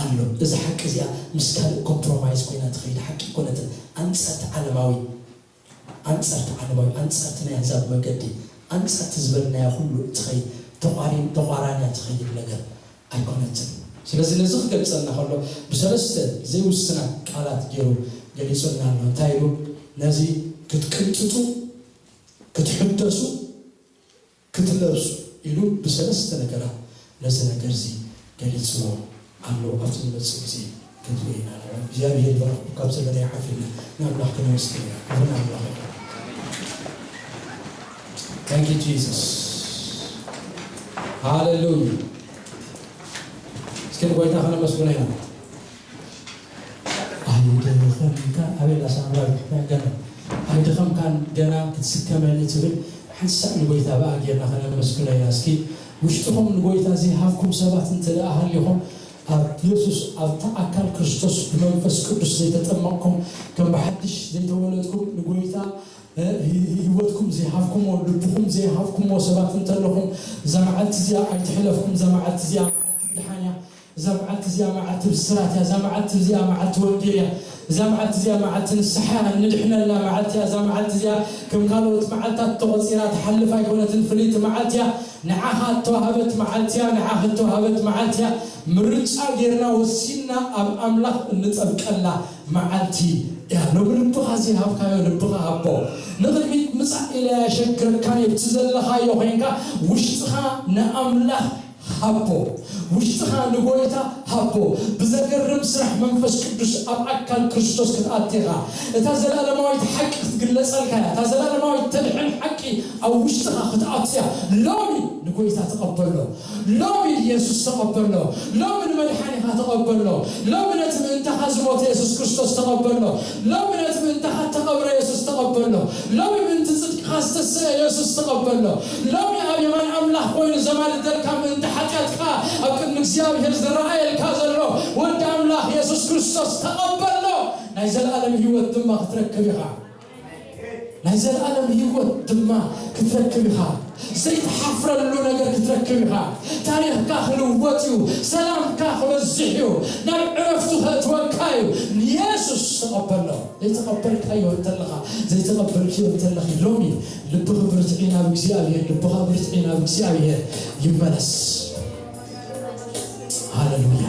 ኣሎ። እዛ ሓቂ እዚኣ ምስ ካልእ ኮምፕሮማይዝ ኮይና ትኸይድ ሓቂ ኣይኮነትን። ኣንጻርቲ ዓለማዊ፣ ኣንጻርቲ ዓለማዊ፣ ኣንጻርቲ ናይ ኣህዛብ መገዲ፣ ኣንጻርቲ ዝበልናዮ ኩሉ እትኸይድ ተቋሪን-፣ ተቋራንያ ትኸይድ ነገር ኣይኮነትን። ስለዚ ነዚ ክገልጸልና ከሎ ብሰለስተ ዘይውስና ቃላት ገይሩ ገሊጹልና ኣሎ። እንታይ ኢሉ? ነዚ ክትቅንጥጡ፣ ክትሕደሱ፣ ክትለብሱ ኢሉ ብሰለስተ ነገራት ነዚ ነገር እዚ ገሊጽዎ ኣሎ። ኣብቲ ዝመጽእ ግዜ ክንርኢ ኢና። ንዑ እግዚኣብሔር ይባርኽኩም። ካብ ዘለና ይሓፍና ንኣምላኽ ክነመስግን ኢና። ክብሪ ንኣምላኽ ይኹን። Thank you Jesus። ሃሌሉያ። እስኪ ንጎይታ ከነመስግኖ ኢና። ኣይደኸምካ ኣቤላ ሳምራዊ ገና ኣይደኸምካን ገና ክትስከመኒ ትብል ሓንሳእ ንጎይታ ብኣ ጌርና ከነመስግኖ ኢና። እስኪ ውሽጥኹም ንጎይታ ዘይሃብኩም ሰባት እንተ ደኣ ሃሊኹም ኣብ የሱስ ኣብቲ ኣካል ክርስቶስ ብመንፈስ ቅዱስ ዘይተጠመቕኩም ከም ብሓድሽ ዘይተወለድኩም ንጎይታ እ፣ ህይወትኩም ዘይሃብኩምዎ ልብኹም ዘይሃብኩምዎ ሰባት እንተለኹም እዛ መዓልቲ እዚኣ ኣይትሕለፍኩም። እዛ መዓልቲ እዚኣ መዓልቲ ምድሓን እያ። እዛ መዓልቲ እዚኣ መዓልቲ ብስራት እያ። እዛ መዓልቲ እዚኣ መዓልቲ ወንጌል እያ። እዛ መዓልቲ እዚኣ መዓልቲ ንስሓ እንድሕነላ መዓልቲ እያ። እዛ መዓልቲ እዚኣ ከም ካልኦት መዓልታት ተቖጺራ ትሓልፍ ኣይኮነትን። ፍልይቲ መዓልቲ እያ። ንዓኻ እተዋህበት መዓልቲ እያ። ንዓኺ እተዋህበት መዓልቲ እያ። ምርጫ ጌርና ወሲንና ኣብ ኣምላኽ እንጠብቀላ መዓልቲ እያ። ሎሚ ልብኻ ዘይሃብካዮ ልብኻ ሃቦ። ንቕድሚት ምጻእ ኢለ ኣየሸግረካን እየ። ብቲ ዘለኻዮ ኮይንካ ውሽጥኻ ንኣምላኽ ሃቦ። ውሽጥኻ ንጎይታ ሃቦ። ብዘገርም ስራሕ መንፈስ ቅዱስ ኣብ ኣካል ክርስቶስ ክትኣቲ ኢኻ። እታ ዘለኣለማዊት ሓቂ ክትግለጸልካ እያ። እታ ዘለኣለማዊት ተድሕን ሓቂ ኣብ ውሽጥኻ ክትኣቱ እያ። ሎሚ ንጎይታ ተቐበሎ። ሎሚ ንየሱስ ተቐበሎ። ሎሚ ንመድሓኒኻ ተቐበሎ። ሎሚ ነቲ ምእንታኻ ዝሞተ የሱስ ክርስቶስ ተቐበሎ። ሎሚ ነቲ ምእንታኻ እተቐብረ የሱስ ተቐበሎ። ሎሚ ምእንቲ ጽድቅኻ ዝተሰአ የሱስ ተቐበሎ። ሎሚ ኣብ የማን ኣምላኽ ኮይኑ ዘማልደልካ ምእንቲ ሓጢኣትካ ኣብ ቅድሚ እግዚኣብሔር ዝረኣየልካ ዘሎ ወዲ ኣምላኽ የሱስ ክርስቶስ ተቐበሎ። ናይ ዘለኣለም ህይወት ድማ ክትረክብ ኢኻ። ናይ ዘለኣለም ህይወት ድማ ክትረክብ ኢኻ። ዘይትሓፍረሉ ነገር ክትረክብ ኢኻ። ታሪኽካ ክልወጥ እዩ። ሰላምካ ክበዝሕ እዩ። ናብ ዕረፍቱ ከእትወካ እዩ። ንየሱስ ተቐበሎ። ዘይተቐበልካዮ እንተለኻ፣ ዘይተቐበልክዮ እንተለኺ፣ ሎሚ ልብኺ ብርትዒ ናብ እግዚኣብሔር፣ ልብኻ ብርትዒ ናብ እግዚኣብሔር ይመለስ። ሃሌሉያ።